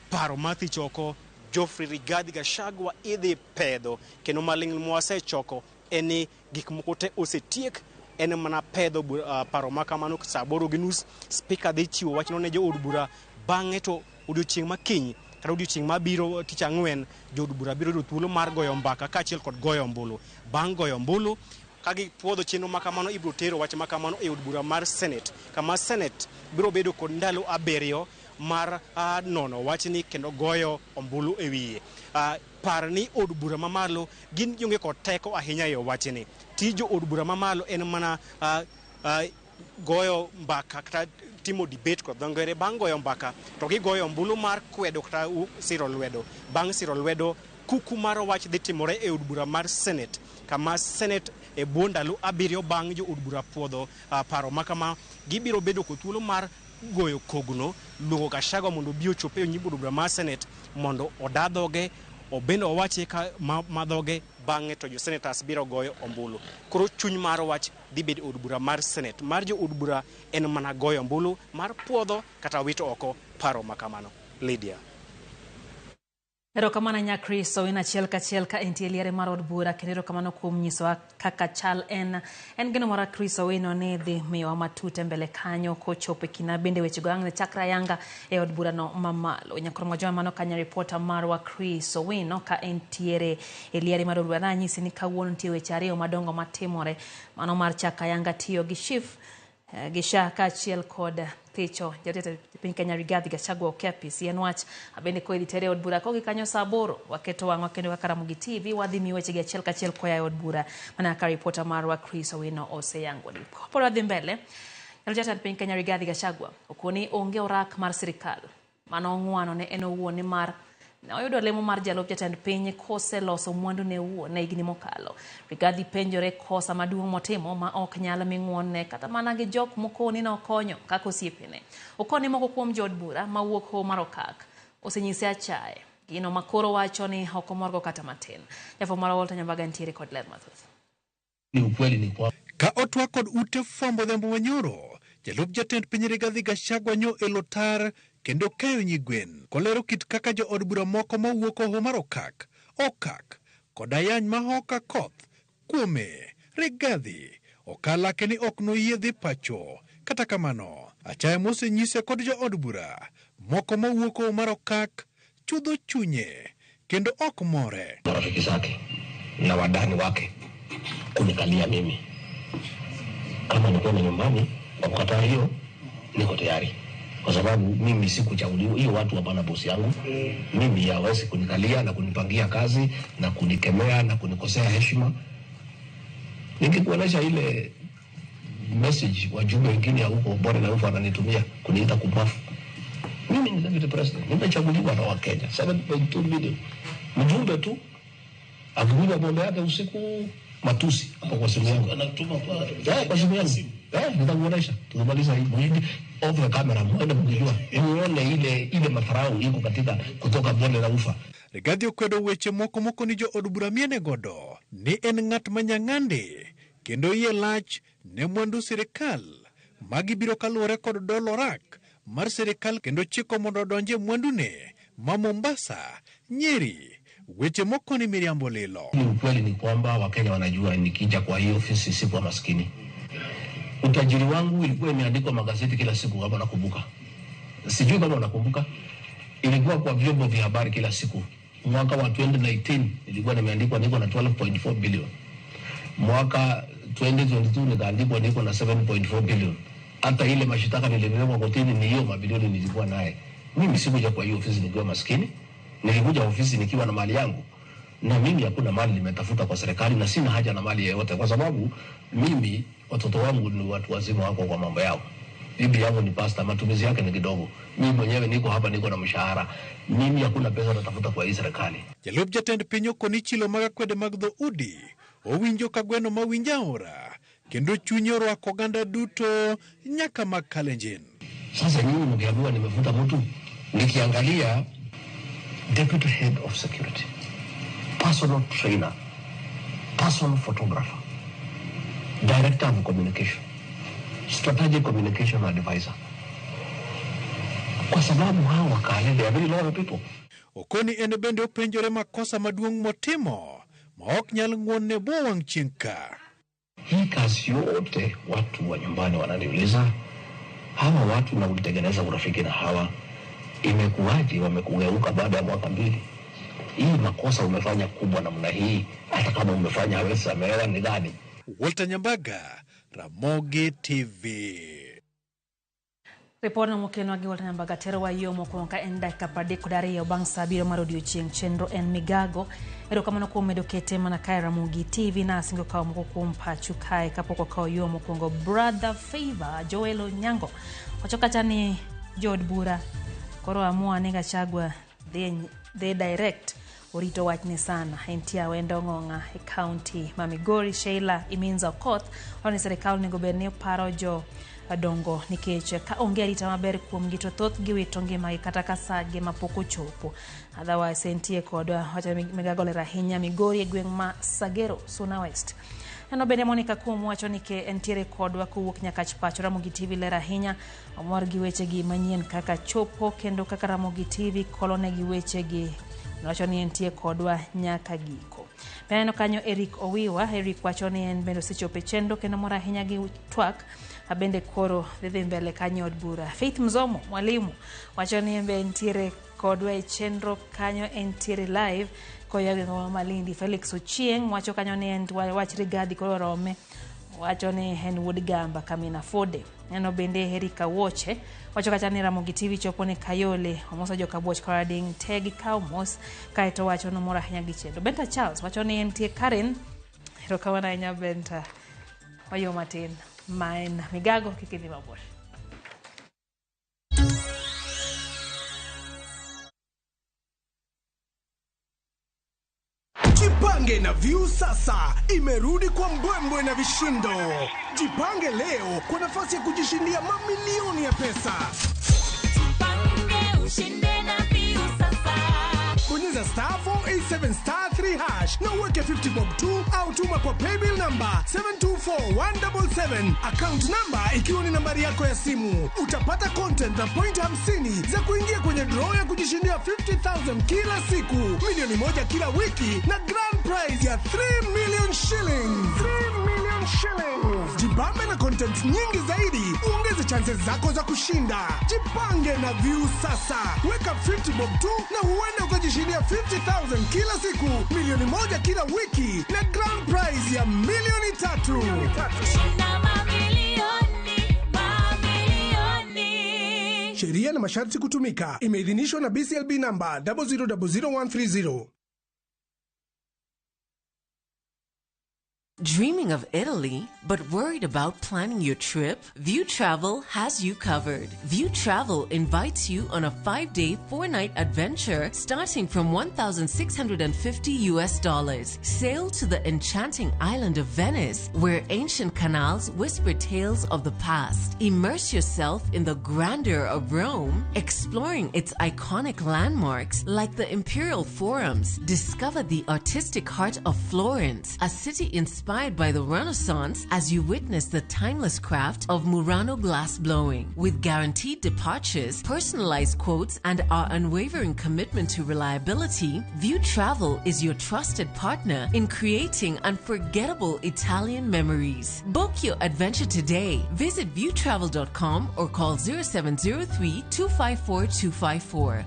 paro mathi choko Geoffrey Rigathi Gachagua idhi pedho kendo maling' mwasechoko en ni gik moko te osetiek, en mana pedho paro ma kamano saa 8:30. Spika dhi chiwo wachno ne jo od bura, bang'e to odiochieng' ma kiny kata odiochieng' mabiro tich ang'wen, jood bura biro yudo thuolo mar goyo mbaka kaachiel kod goyo ombulu. Bang' goyo ombulu, ka gipuodho chenro ma kamano, ibiro tero wach ma kamano e od bura mar Senate, kama Senate biro bedo kod ndalo 7 mar nono wachni kendo goyo ombulu e wiye. Par ni od bura mamalo gin gionge kod teko ahinya e wachni. Tij od bura mamalo en mana goyo mbaka kata timo debate kod dho ngere. Bang' goyo mbaka to gigoyo ombulu mar kwedo kata siro lwedo. Bang' siro lwedo, kuku mar wach dhi timore e od bura mar Senate, kama Senate e bwo ndalo 7 bang' jo od bura puodho paro ma kama, gibiro bedo kod thuolo mar goyo kogno, luongo Gachagua mondo obi ochop e nyim od bura mar Senate mondo oda dhoge, obende owache ka ma dhoge. Bang'e to jo senators biro goyo ombulu. Koro chuny mar wach dhi bedo od bura mar Senate. Mar jo od bura en mana goyo ombulu mar puodho kata wito oko paro ma kamano. Lydia. Erokamano nya Chris Owino achiel kachiel ka entie liare mar od bura, kendo erokamano kuom nyisowa kaka chal en geno mara Chris Owino ni dhi miyowa matut e mbele kanyo kochopo e kina bende wechego ang' ne chakre ayanga e od burano mamalo. Nyakoro Mwajuma mano kanya ripota marwa Chris Owino ka entiere e liare mar od bura. Nanyisi ni kawuono nitie weche ariyo madongo matimore, mano mar chako ayanga tiyo gi SHIF gi SHA kaachiel kod thicho jatend piny Kenya Rigathi Gachagua ok e apisi. En wach abende ko idhi tere e od bura kogi kanyo saa 8. Waketo wang'wa kendo kaka Ramogi TV wadhi miyo wechegi achiel kachiel koa e od bura mana kaka ripota marwa Chris Owino oseyango. Pod wadhi mbele. Jatend piny Kenya Rigathi Gachagua okoni onge orak mar sirikal mano ong'wano ne en owuon nimar ne oyudo lemo mar jalup jatend piny koseloso mwandu ne owuon e higni mokalo. Rigathi penjore kosa maduong' motimo ma ok nyal mi ng'wonne kata mana gi jok mokoni nokonyo kaka osiepene. Okoni moko kuom jood bura mawuok Hoho mar Okak osenyise achaye, gino ma koro wacho ni ok omorgo kata matin. Jafwambo marwa Walter Nyambaga nitiere kod ler mathoth. Ni ukweli ni kwa ka otwak kod ute fwambo Odhiambo Manyoro, jalup jatend piny Rigathi Gachagua nyo elo tar kendo keyo nyigwen kolero kit kaka jo od bura moko mawuok Hoho mar Okak, Okak kod ayany ma hoka koth kuome. Rigathi okalake ni ok noyie dhi pacho. Kata kamano, achaya mosenyise kod jo od bura moko mawuok Hoho mar Okak chudho chunye kendo ok more. Marafiki zake na wadani wake kunikalia mimi kama nikwenda nyumbani kwa kukataa hiyo, niko tayari, kwa sababu mimi sikuchaguliwa. Hiyo watu hapana bosi yangu mimi, hawezi kunikalia na kunipangia kazi na kunikemea na kunikosea heshima. Ningekuonesha ile message wajumbe wengine huko bora na huko ananitumia kuniita kupafu. Mimi ni deputy president, nimechaguliwa na Wakenya 7.2 million. Mjumbe tu akikunywa pombe yake usiku, matusi hapo kwa simu yangu, anatuma kwa simu yangu. Nitakuonesha. Tukimaliza hii mwende off the camera, mwende mkijua. Muone ile madharau iko katika kutoka bonde la ufa. Rigathi okwedo weche moko moko ni jo od bura miene godo ni en ng'at ma nyang'ande kendo iye lach ne mwandu sirikal. Magi biro kaluwore kod dolo rak mar sirikal kendo chiko mondo odonje mwandune ma Mombasa, Nyeri. Weche moko ni miriambo lilo. Ni ukweli ni kwamba Wakenya wanajua nikija kwa hii ofisi sikuwa maskini. Utajiri wangu ilikuwa imeandikwa magazeti kila siku, kama nakumbuka. Sijui kama unakumbuka. Ilikuwa kwa vyombo vya habari kila siku. Mwaka wa 2019 ilikuwa nimeandikwa niko na 12.4 billion. Mwaka 2022 nikaandikwa niko na 7.4 billion. Hata ile mashitaka nilipelekwa kotini ni hiyo mabilioni nilikuwa naye. Mimi sikuja kwa hiyo ofisi nikiwa maskini. Nilikuja ofisi nikiwa na mali yangu. Na mimi hakuna mali nimetafuta kwa serikali na sina haja na mali yoyote kwa sababu mimi watoto wangu ni watu wazima wako kwa mambo yao. Bibi yangu ni pastor, matumizi yake ni kidogo. Mimi mwenyewe niko hapa niko na mshahara. Mimi hakuna pesa natafuta kwa hii serikali. Jalup jatend piny okoni chilo mag akwede mag dhoudi owinjo ka gweno ma winjo aora kendo chunye orwako oganda duto nyaka mag Kalenjin. Sasa nyinyi mkiambiwa nimevuta mtu, nikiangalia deputy head of security, personal trainer, personal photographer, director of communication, strategic communication advisor. Kwa sababu hao wakale, they are very loyal people. Okoni en bende openjore makosa maduong' motimo ma ok nyal ng'wonne bwo wang' chieng' ka. Hii kazi yote watu wa nyumbani wananiuliza, hawa watu na ulitengeneza urafiki na hawa, imekuwaje wamekugeuka baada ya mwaka 2? Hii makosa umefanya kubwa namna hii, hata kama umefanya hawezi samehewa ni gani? Walter Nyambaga, Ramogi TV. Ripodno mokelnwa gi Walter Nyambaga terowa yo mokwongo ka en dakika 32 bang' sa 7 mar odiochieng'. Chenro en Migago. Erokamano kuom medo kete mana kae Ramogi TV na asingo kawo moko kuom pachu kae kapok wakawo yo mokwongo. Brother Favor Joel Onyango wacho kacha ni jood bura koro amua ni Gachagua dhi direct orito wachni sana. Entie Awendo Ng'ong'a e county ma Migori. Sheila Iminza Okoth wacho ni sirikal onego bed ni paro jo dongo nikech ka onge arita maber kuomgi to thothgi wito ngimagi kata ka saa gi mapok ochopo. Otherwise entie kodwa wacho Migago ler ahinya Migori e gweng' ma Sagero, Suna West. Neno bende Monica Kuom wacho ni ke entiere kodwa kowuok Nyakach pacho. Ramogi TV ler ahinya, omor gi wechegi manyien kaka chopo kendo kaka Ramogi TV kolonegi wechegi. Wacho ni entie kodwa nyaka giko. Peneno kanyo Eric Owiwa. Eric wacho ni en bende osechopo e chenro kendo mor ahinya gi twak bende koro dhi mbele kanyo od bura. Faith Mzomo mwalimu wacho ni en be entiere kodwa e chenro kanyo, entiere live koya gweng' ma Malindi. Felix Ochieng wacho kanyo ni en wach Rigathi koro rome, wacho ni en wuod Gamba Kamina Fode. Neno bende Erika Woche wacho kacha ni Ramogi TV chopo ne Kayole, omoso joka Buoch Karading tegi kaw mos, kaeto wacho nomor ahinya gi chenro. Benta Charles wacho ni entie Karen, erokamano ahinya Benta, wayo matin ma en Migago kik idhi mabor. Jipange na Viusasa imerudi kwa mbwembwe na vishindo. Jipange leo kwa nafasi ya kujishindia mamilioni ya pesa. Jipange ushinde na Viusasa. Bonyeza star 487 star 3 hash na uweke 50 bob 2 au tuma kwa paybill number 724177, account number ikiwa ni nambari yako ya simu. Utapata content na point 50 za kuingia kwenye draw ya kujishindia 50,000 kila siku, 1 milioni kila wiki na grand prize ya 3 million shillings. 3 million shillings. Jibambe na content nyingi zaidi, uongeze chances zako za kushinda. Jipange na Viusasa, weka 50 bob tu na huenda ukajishindia 50,000 kila siku, 1 milioni kila wiki na grand prize ya 3 milioni. Shinda mamilioni, mamilioni. Sheria na masharti kutumika. Imeidhinishwa na BCLB namba 0000130. Dreaming of Italy, but worried about planning your trip? View Travel has you covered. View Travel invites you on a 5-day, 4-night adventure starting from $1,650 US. Sail to the enchanting island of Venice, where ancient canals whisper tales of the past. Immerse yourself in the grandeur of Rome, exploring its iconic landmarks like the Imperial Forums. Discover the artistic heart of Florence, a city inspired by the Renaissance, as you witness the timeless craft of Murano glass blowing. With guaranteed departures, personalized quotes, and our unwavering commitment to reliability, View Travel is your trusted partner in creating unforgettable Italian memories. Book your adventure today. Visit viewtravel.com or call 0703 254 254.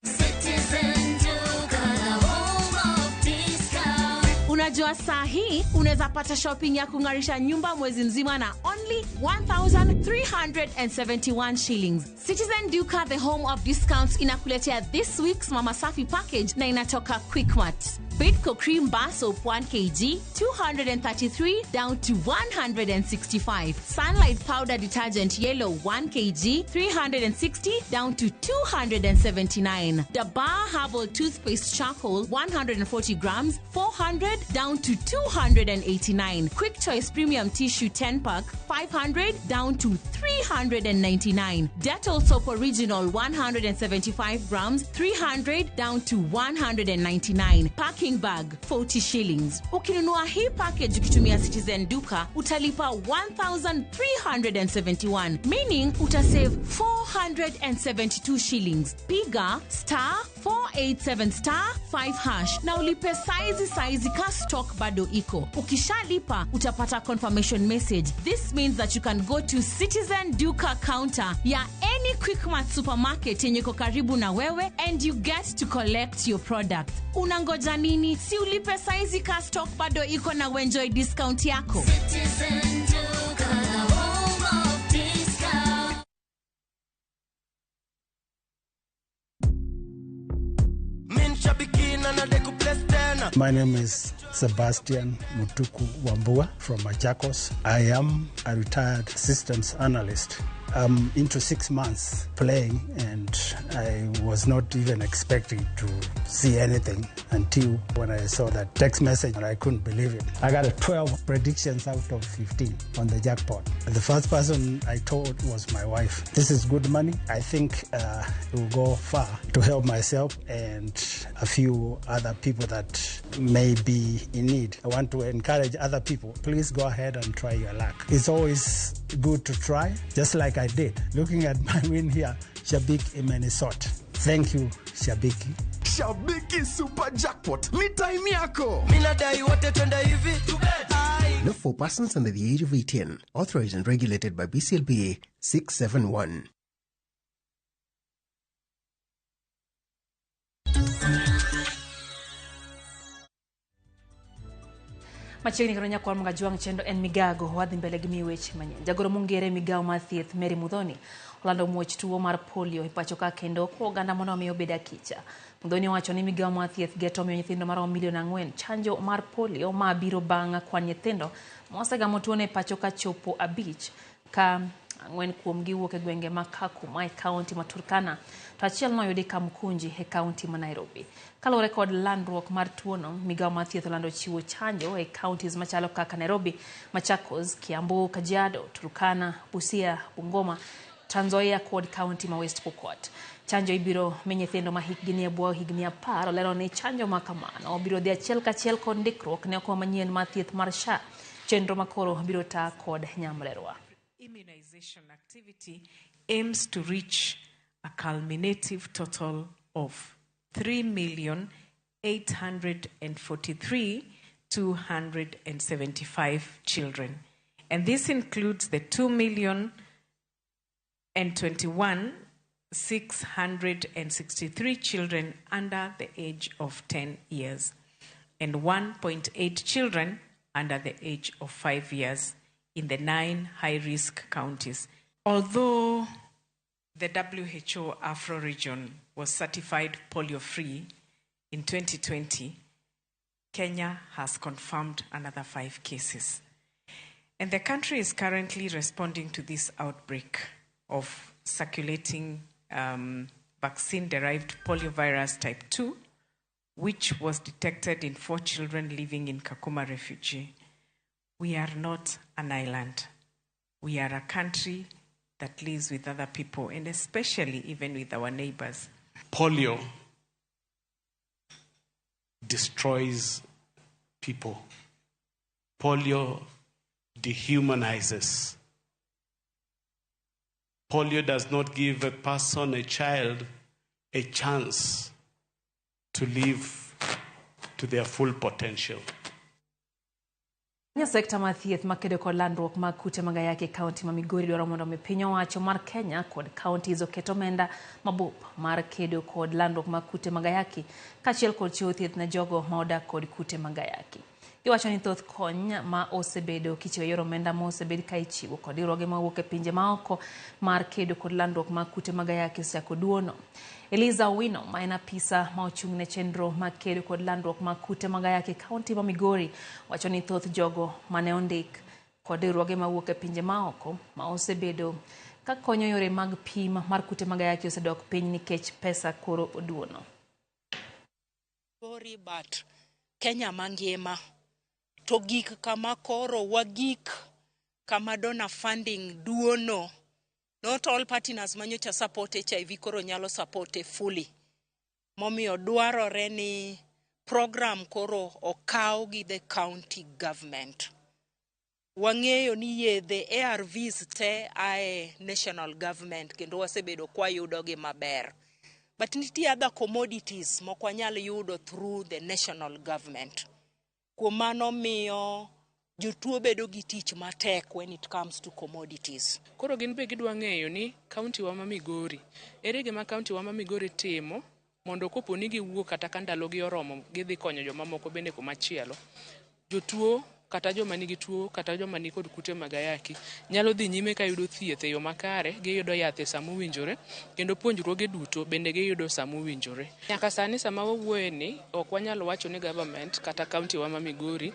Citizen Duka, the home of discount. Unajua saa hii unaweza pata shopping ya kung'arisha nyumba mwezi mzima na only 1371 shillings. Citizen Duka, the home of discounts, inakuletea this week's Mama Safi package na inatoka Quickmart. Bidco Cream Bar Soap 1 kg 233 down to 165. Sunlight Powder Detergent Yellow 1 kg 360 down to 279. Dabar Herbal Toothpaste Charcoal 140 grams 400 down to 289. Quick Choice Premium Tissue 10 pack 500 down to 399. Dettol Soap Original 175 grams 300 down to 199. Packing bag 40 shillings. Ukinunua hii package ukitumia Citizen Duka utalipa 1371, meaning utasave 472 shillings. Piga star 487 star 5 hash na ulipe saizi saizi ka stock bado iko. Ukishalipa utapata confirmation message. This means that you can go to Citizen Duka counter ya any Quickmart supermarket yenye iko karibu na wewe and you get to collect your product. Unangoja nini? Si ulipe saizi ka stock bado iko na uenjoy discount yako. Citizen Duka, the home of discount. My name is Sebastian Mutuku Wambua from Machakos. I am a retired systems analyst. I'm into 6 months playing, and I was not even expecting to see anything until when I saw that text message, and I couldn't believe it. I got a 12 predictions out of 15 on the jackpot. The first person I told was my wife. This is good money. I think it will go far to help myself and a few other people that may be in need. I want to encourage other people. Please go ahead and try your luck. It's always good to try, just like I did. Looking at my win here, Shabik Imenisot. Thank you, Shabiki. Shabiki Super Jackpot ni time yako. Minadai wote twende hivi. Not for persons under the age of 18. Authorized and regulated by BCLBA 671. Machiegni kendo nyakwar Magajwang' chendo en migago wadhi mbele gi miyo weche manyien. Jagoro mongere migawo mar thieth Mary Muthoni olando muoch tuo mar polio e pacho ka kendo kwa oganda mondo omi obed akicha. Muthoni owacho ni migawo mar thieth geto miyo nyithindo maromo milion 4 chanjo mar polio ma biro bang' kwan nyithindo mosegamo tuono e pacho ka chopo 5 ka 4 kuomgi wuok e gwenge ma Kakuma e kaunti ma Turkana to achiel noyudi Kamkunji e kaunti ma Nairobi. Kaluwore kod landruok mar tuono, migawo mar thieth olando chiwo chanjo e counties machalo kaka Nairobi, Machakos, Kiambu, Kajiado, Turkana, Busia, Bungoma, Trans Nzoia kod kaunti ma West Pokot. Chanjo ibiro mi nyithindo ma hikgi ni e bwo higni 10. Olero ni chanjo ma kamano biro dhi achiel kachiel kod ndikruok ne okwa manyien mar thieth mar SHA, chenro makoro biro taa kod nyamrerwa. Immunization activity aims to reach a culminative total of 3,843,275 children. And this includes the 2,021,663 children under the age of 10 years and 1.8 children under the age of 5 years in the 9 high-risk counties. Although the WHO Afro region was certified polio-free in 2020, Kenya has confirmed another 5 cases. And the country is currently responding to this outbreak of circulating vaccine-derived poliovirus type 2, which was detected in 4 children living in Kakuma refugee. We are not an island. We are a country that lives with other people, and especially even with our neighbors. Polio destroys people. Polio dehumanizes. Polio does not give a person, a child, a chance to live to their full potential. Sekta mar thieth makedo kod landruok mag kute mag ayaki e kaunti ma Migori dwaro mondo mi piny owacho mar Kenya kod counties oket omenda mabup mar kedo kod landruok mag kute mag ayaki kaachiel kod chiwo thieth ne jogo ma odak kod kute mag ayaki. Giwacho ni thoth kony ma osebedo kichiwo yor omenda ma osebed ka ichiwo kod riwruoge mawuok e pinje maoko mar kedo kod landruok mag kute mag ayaki osechako duono. Eliza Owino ma en apisa ma ochung' ne chenro mag kedo kod landruok mag kute mag ayaki e kaunti ma Migori wacho ni thoth jogo mane ondik kod riwruoge mawuok e pinje maoko ma osebedo ka konyo yore mag pim mar kute mag ayaki osedok piny nikech pesa koro oduono. Migori but Kenya mangima to gik kama koro wagik kama donor funding duono. Not all partners manyocha support HIV koro nyalo support fully. Momiyo dwarore ni program koro okaw gi the county government. Wang'eyo ni yedhe ARVs te ae national government kendo wasebedo kwayudo gi maber. But nitie other commodities mok wanyal yudo through the national government. Kuom mano miyo jotuo bedo gi tich matek when it comes to commodities. Koro gin be gidwa ng'eyo ni kaunti wa ma Migori, ere gima kaunti wa ma Migori timo mondo kopo ni giwuok kata ka ndalogi oromo gidhi konyo jomamoko bende kumachielo. Jotuo kata joma nigi tuo kata joma nikod kute mag ayaki nyalo dhi nyime ka yudo thieth e yo makare, giyudo yath e sama owinjore kendo puonjruoge duto bende giyudo sama owinjore. Nyaka sani sama wawuoye ni ok wanyal wacho ni government kata kaunti wa ma Migori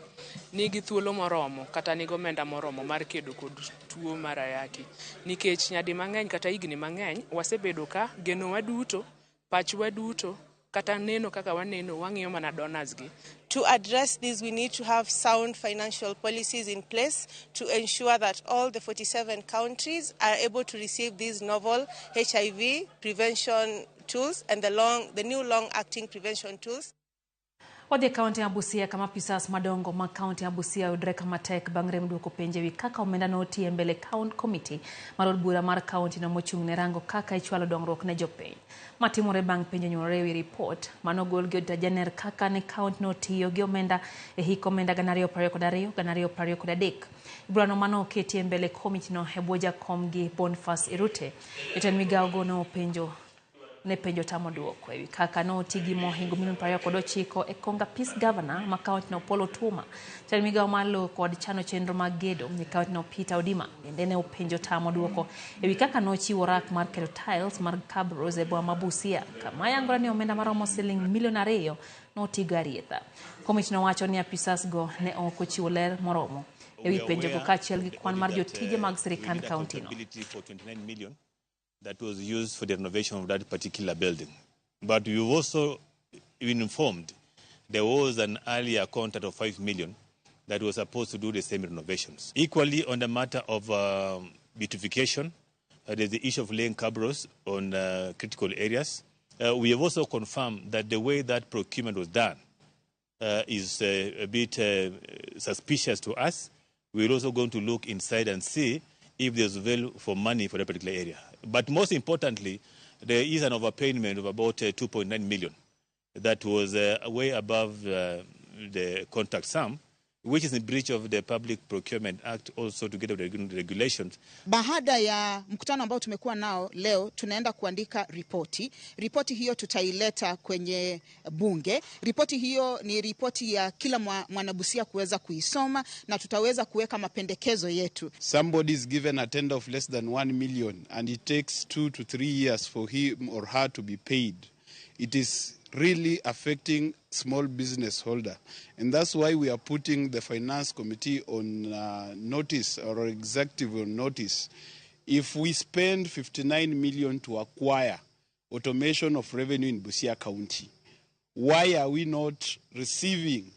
nigi thuolo moromo kata nigi omenda moromo mar kedo kod tuo mar ayaki. Nikech nyadi mang'eny kata higni mang'eny wasebedo ka genowa duto, pachwa duto kata neno kaka waneno wang'iyo mana donors gi. To address this, we need to have sound financial policies in place to ensure that all the 47 countries are able to receive these novel HIV prevention tools and the new long-acting prevention tools. Wadhi e kaunti ya Busia kama apisas madongo mag kaunti ya Busia oyudre kama tek bang' rem duoko penjo ewi kaka omenda notiyo e mbele County Committee mar od bura mar kaunti no mochung' ne rango kaka ichwalo dongruok ne jopiny. Matimore bang' penjo nyuolore ewi ripot manogol gi Auditor General kaka ne kaunti no otiyo gi omenda e hik omenda 2022 2023. Burano mano oketi e mbele komiti no e bwo jakom gi Boniface Irute. Jatend migawo go ne penjo tamo duoko ewi kaka noti gi mohingo milion 29 e konga Peace Governor ma kaunti no Paul Otuoma. Jatend migawo mar lowo kod chano chenro mag gedo e kaunti no Peter Odima bende ne openjo tamo duoko ewi kaka nochiwo rak mar keto tiles mar cabros e boma ma Busia kama yangore ni omenda maromo siling milion 2 notigo arietha. Komiti nowacho ni apisas go ne ok ochiwo ler moromo ewi penjogo kaachiel gi kwan mar jotije mag sirikand kaunti no. That was used for the renovation of that particular building. But we've also been informed there was an earlier contract of 5 million that was supposed to do the same renovations. Equally, on the matter of beautification, there's the issue of laying cabros on critical areas. We have also confirmed that the way that procurement was done is a bit suspicious to us. We're also going to look inside and see if there's value for money for that particular area. But most importantly, there is an overpayment of about 2.9 million that was way above the contract sum, which is in breach of the Public Procurement Act, also together with the regulations. Baada ya mkutano ambao tumekuwa nao leo, tunaenda kuandika ripoti. Ripoti hiyo tutaileta kwenye bunge. Ripoti hiyo ni ripoti ya kila mwanabusia kuweza kuisoma na tutaweza kuweka mapendekezo yetu. Somebody is given a tender of less than 1 million and it takes 2 to 3 years for him or her to be paid. It is really affecting small business holder. And that's why we are putting the Finance Committee on notice, or executive on notice. If we spend 59 million to acquire automation of revenue in Busia County, why are we not receiving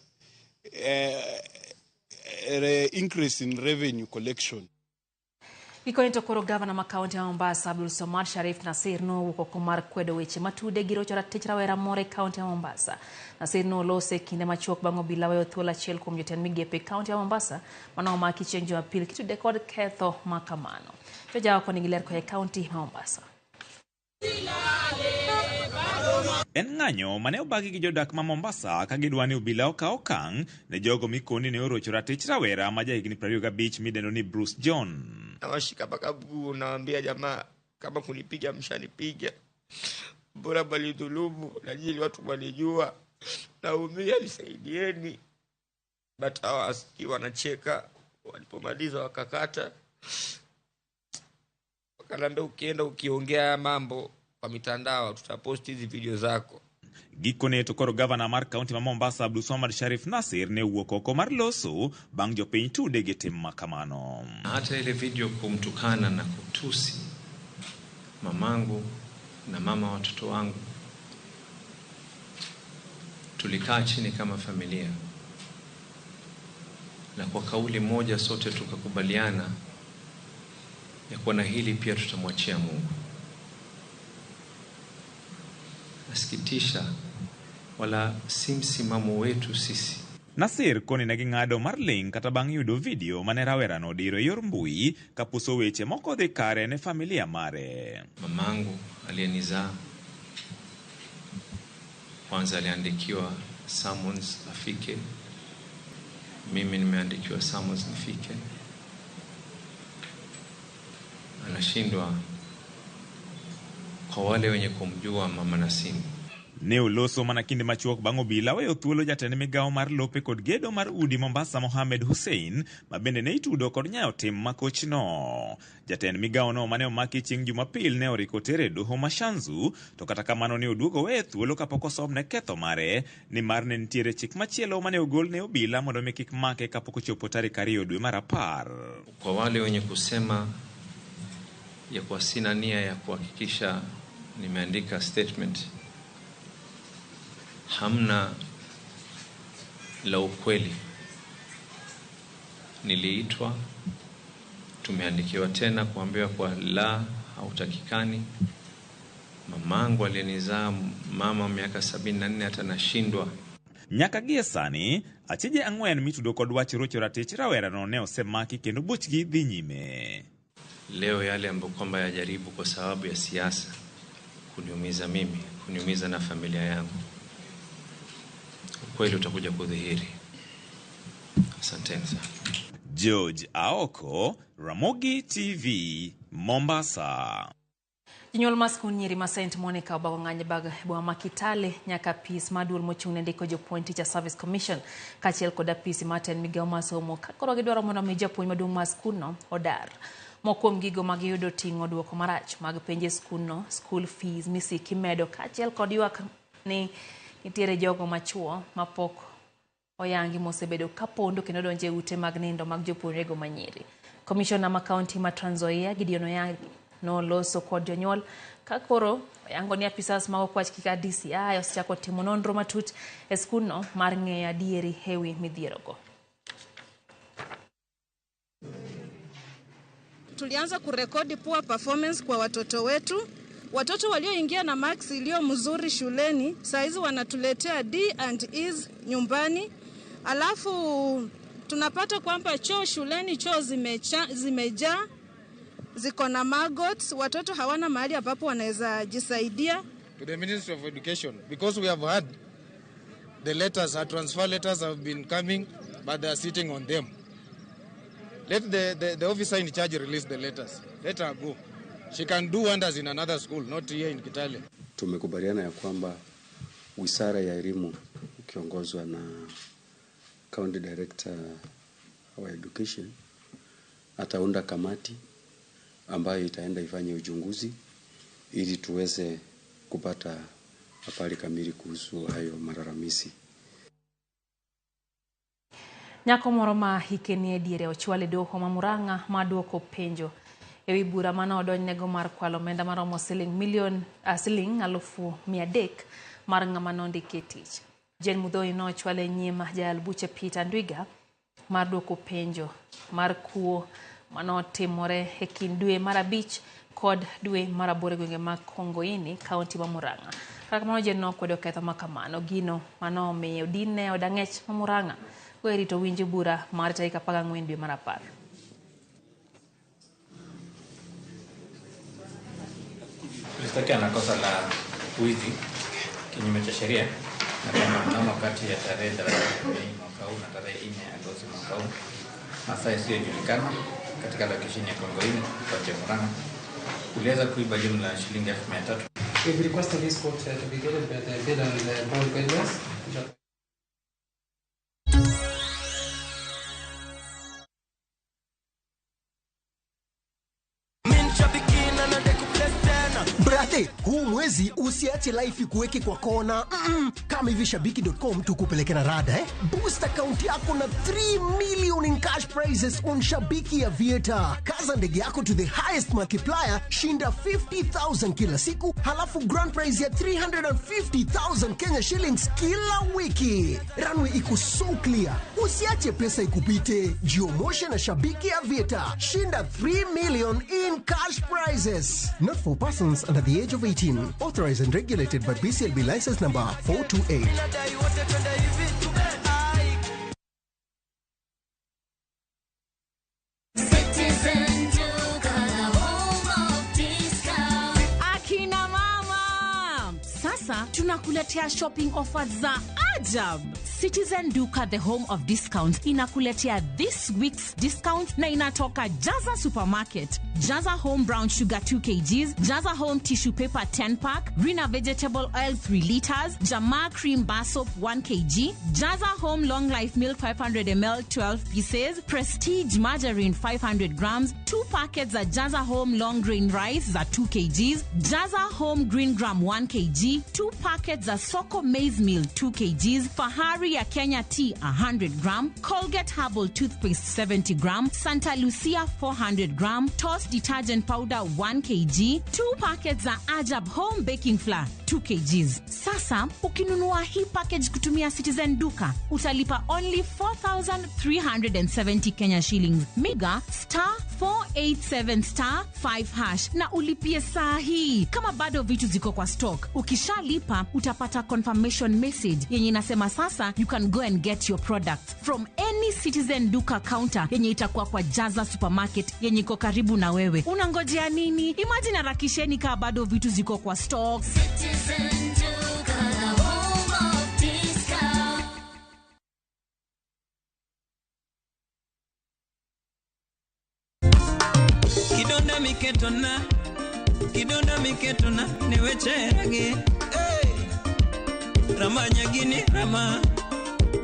increase in revenue collection? Gikone to koro gavana ma kaunti ya Mombasa Abdul Somad Sharif Nasir nowuok oko mar kwedo weche matude gi rocho ratich rawera moro e kaunti ya Mombasa. Nasir noloso e kinde machuok bang' obila weyo thuolo achiel kuom jotend migepe e kaunti ya Mombasa mane omaki chieng' Jumapil kitude kod ketho ma kamano. Jojawa nigi ler koa e kaunti ma Mombasa. En ng'anyo mane obagi gi jodak ma Mombasa ka gidwa ni obila okaw okang' ne jogo mikoni ne orocho ratich rawera ma jahigni 25 midendo ni Bruce John. Nawashika mpaka mguu, nawaambia jamaa, kama kunipiga mshanipiga, bora balidhulumu na nyinyi watu walijua, naumia, nisaidieni. But hawasikii, wanacheka. Walipomaliza wakakata, wakaniambia ukienda ukiongea mambo kwa mitandao tutaposti hizi video zako. Gikone to koro gavana mar kaunti ma Mombasa Abdul Somad Sharif Nasir ne owuok oko mar loso bang' jopiny tude gi tim makamano. Hata ile video kumtukana na kutusi mamangu na mama watoto wangu, tulikaa chini kama familia na kwa kauli moja sote tukakubaliana ya kuwa na hili pia tutamwachia Mungu. Nasikitisha, wala si msimamo wetu sisi. Nasir koni ne ging'ado mar ling' kata bang' yudo video mane rawera no odiro e yor mbui kapuso weche moko dhi kare ne familia mare. Mamangu aliyenizaa kwanza aliandikiwa summons afike, mimi nimeandikiwa summons nifike. Anashindwa kwa wale wenye kumjua mama Nasimu. Ne oloso mana kinde machuok bang' obila weyo thuolo jatend migawo mar lope kod gedo mar udi Mombasa Mohamed Hussein ma bende ne itudo kod nyayo tim makochno. Jatend migawo no mane omaki chieng' Jumapil ne oriko tere e doho ma Shanzu, to kata kamano ne oduogo weye thuolo kapok osomne ketho mare, nimar ne nitiere chik machielo mane ogol ne obila mondo mi kik make kapok ochopo tarik 2 dwe mar 10. Kwa wale wenye kusema ya kuwa sina nia ya kuhakikisha nimeandika statement, hamna la ukweli. Niliitwa, tumeandikiwa tena kuambiwa kwa la hautakikani. Mamangu aliyenizaa mama miaka 74 hata nashindwa. Nyaka gie sani, achije ang'wen mitudo kod wach rocho ratich rawera no ne osemaki kendo buchgi dhi nyime. Leo yale ambayo kwamba yajaribu kwa sababu ya siasa kuniumiza mimi, kuniumiza na familia yangu, ukweli utakuja kudhihiri. Asanteni sana. George Aoko, Ramogi TV, Mombasa. Jonyuol mar skund nyiri ma St Monica obago ng'anyo bag boma ma Kitale nyaka apis maduong' mochung' ne ndiko jopuonj Teacher Service Commission kaachiel kod apisi mar tend migawo mar somo ka koro gidwaro mondo mi japuonj maduong' mar skundno odar. Moko kuom gigo ma giyudo ting'o duoko marach mag penj e skundno, school fees misiki medo kaachiel kod ywak ni nitiere jogo machuo mapok oyangi mosebedo kapondo kendo donjo e ute mag nindo mag jopuonjrego manyiri. Komishona ma kaunti ma Trans Nzoia Gideon Oyagi noloso kod jonyuol ka koro oyango ni apisas mag okwach kaka DCI osechako timo nonro matut e skundno mar ng'eyo adieri ewi midhierogo. Tulianza kurekodi poor performance kwa watoto wetu. Watoto walioingia na marks iliyo mzuri shuleni saizi wanatuletea D and E's nyumbani. Alafu tunapata kwamba choo shuleni, choo zimejaa, ziko na maggots, watoto hawana mahali ambapo wanaweza jisaidia. To the Ministry of Education, because we have had the letters, our transfer letters have been coming, but they are sitting on them. Let the officer in charge release the letters. Let her go. She can do wonders in another school, not here in Kitale. Tumekubaliana ya kwamba Wizara ya Elimu ukiongozwa na County Director wa Education ataunda kamati ambayo itaenda ifanye uchunguzi ili tuweze kupata habari kamili kuhusu hayo malalamishi. Nyako moro ma hike nie diere ochwal e doho ma Murang'a ma duoko penjo ewi bura mane odonjnego mar kwalo omenda maromo siling milion siling 300,000 mar ng'ama nondiki e tich. Jane Muthoni nochwale nyim jayal buche Peter Ndwiga mar duoko penjo mar kuo manotimore e kind dwe mar 5 kod dwe mar 8 e gwenge mag Kongoini, kaunti ma Murang'a. Kata kamano Jane nokwedo ketho ma kamano, gino manomiyo odinne e od ang'ech ma Murang'a go e rito winjo bura mar tarik 14 dwe mar 10. Tulishtakiwa na kosa la wizi kinyume cha sheria na kwamba mnamo kati ya tarehe 30 Mei mwaka huu na tarehe 4 Agosti mwaka huu masaa isiyojulikana katika lokesheni ya Kongoini kaunti ya Murang'a uliweza kuiba jumla ya shilingi 300,000. We've requested this court to be guided by the bill and the bond guidelines. Brate, huu mwezi usiache life ikuweke kwa kona. Kama hivi shabiki.com tukupeleke na rada eh? Boost account yako na 3 million in cash prizes on Shabiki Aviator. Kaza ndege yako to the highest multiplier, shinda 50,000 kila siku, halafu grand prize ya 350,000 Kenya shillings kila wiki. Runway iko so clear. Usiache pesa ikupite. Jiomoshe na Shabiki Aviator. Shinda 3 million in cash prizes. Not for persons under the age of 18. Authorized and regulated by BCLB license number 428. Citizen Duka, the home of discount. Akina mama, sasa tunakuletea shopping offers za ajab. Citizen Duka, the home of discounts, inakuletea this week's discount na inatoka Jaza Supermarket. Jaza Home Brown Sugar 2 kgs, Jaza Home Tissue Paper 10 pack, Rina Vegetable Oil 3 liters, Jamaa Cream Bar Soap 1 kg, Jaza Home Long Life Milk 500 ml 12 pieces, Prestige Margarine 500 grams, 2 packets za Jaza Home Long Grain Rice za 2 kgs, Jaza Home Green Gram 1 kg, 2 packets za Soko Maize Meal 2 kgs, Fahari ya Kenya Tea 100 gram, Colgate Herbal Toothpaste 70 gram, Santa Lucia 400 gram, Toss Detergent Powder 1 kg, 2 packets za Ajab Home Baking Flour 2 kgs. Sasa ukinunua hii package kutumia Citizen Duka utalipa only 4,370 Kenya shillings. Miga star 487 star 5 hash na ulipie saa hii kama bado vitu ziko kwa stock. Ukishalipa utapata confirmation message yenye inasema sasa you can go and get your products from any Citizen Duka counter yenye itakuwa kwa Jaza Supermarket yenye iko karibu na wewe. Unangojea nini? Imagine harakisheni kaa bado vitu ziko kwa stock. Citizen Duka, the home of discount. Kidonda miketona niwecheragi hey! Rama nyagini rama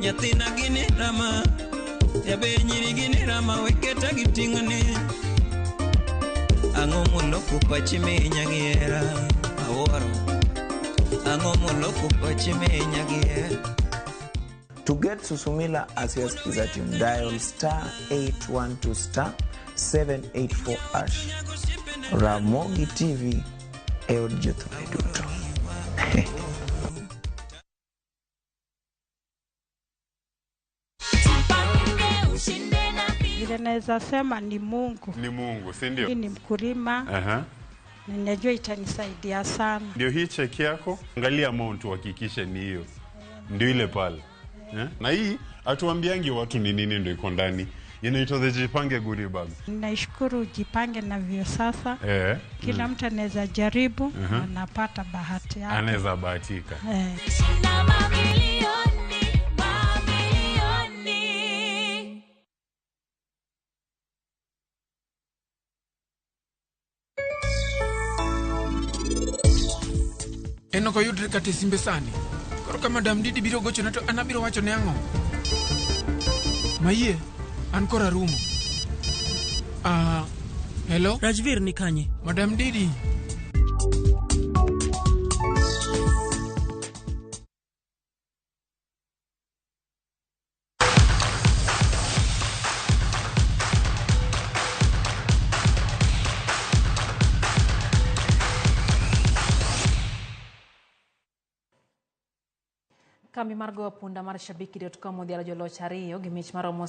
nyathina gini rama yabe nyiri gini rama weketa giting'one ang'o moloko pachi minya gi hera awuoro ang'o moloko pachi minya gi hera. To get Susumila as your Skiza tune, dial star 812 star 784 hash. Ramogi TV e od jothumbe duto. Vile naweza sema ni Mungu. Ni Mungu, si ndio? Mimi ni mkulima. Ninajua itanisaidia sana. Ndio hii cheki yako, angalia amount uhakikishe ni hiyo. Ndio ile pale. Na hii hatuambiangi watu ni nini ndio iko ndani. Inaitwa the Jipange Goodie Bag. Naishukuru Jipange na vyo sasa. Kila mtu anaweza jaribu, anapata bahati yake. Anaweza bahatika. Mamilioni. En ok oyudre kata e simbe sani. Koro ka Madam Didi biro gochona to an abiro wacho ne ang'o? Mayie, an koro arumo. Hello? Rajvir ni kanye? Madam Didi. Kambi mar goyo punda mar Shabiki.com odhialo joloch ariyo gi mich maromo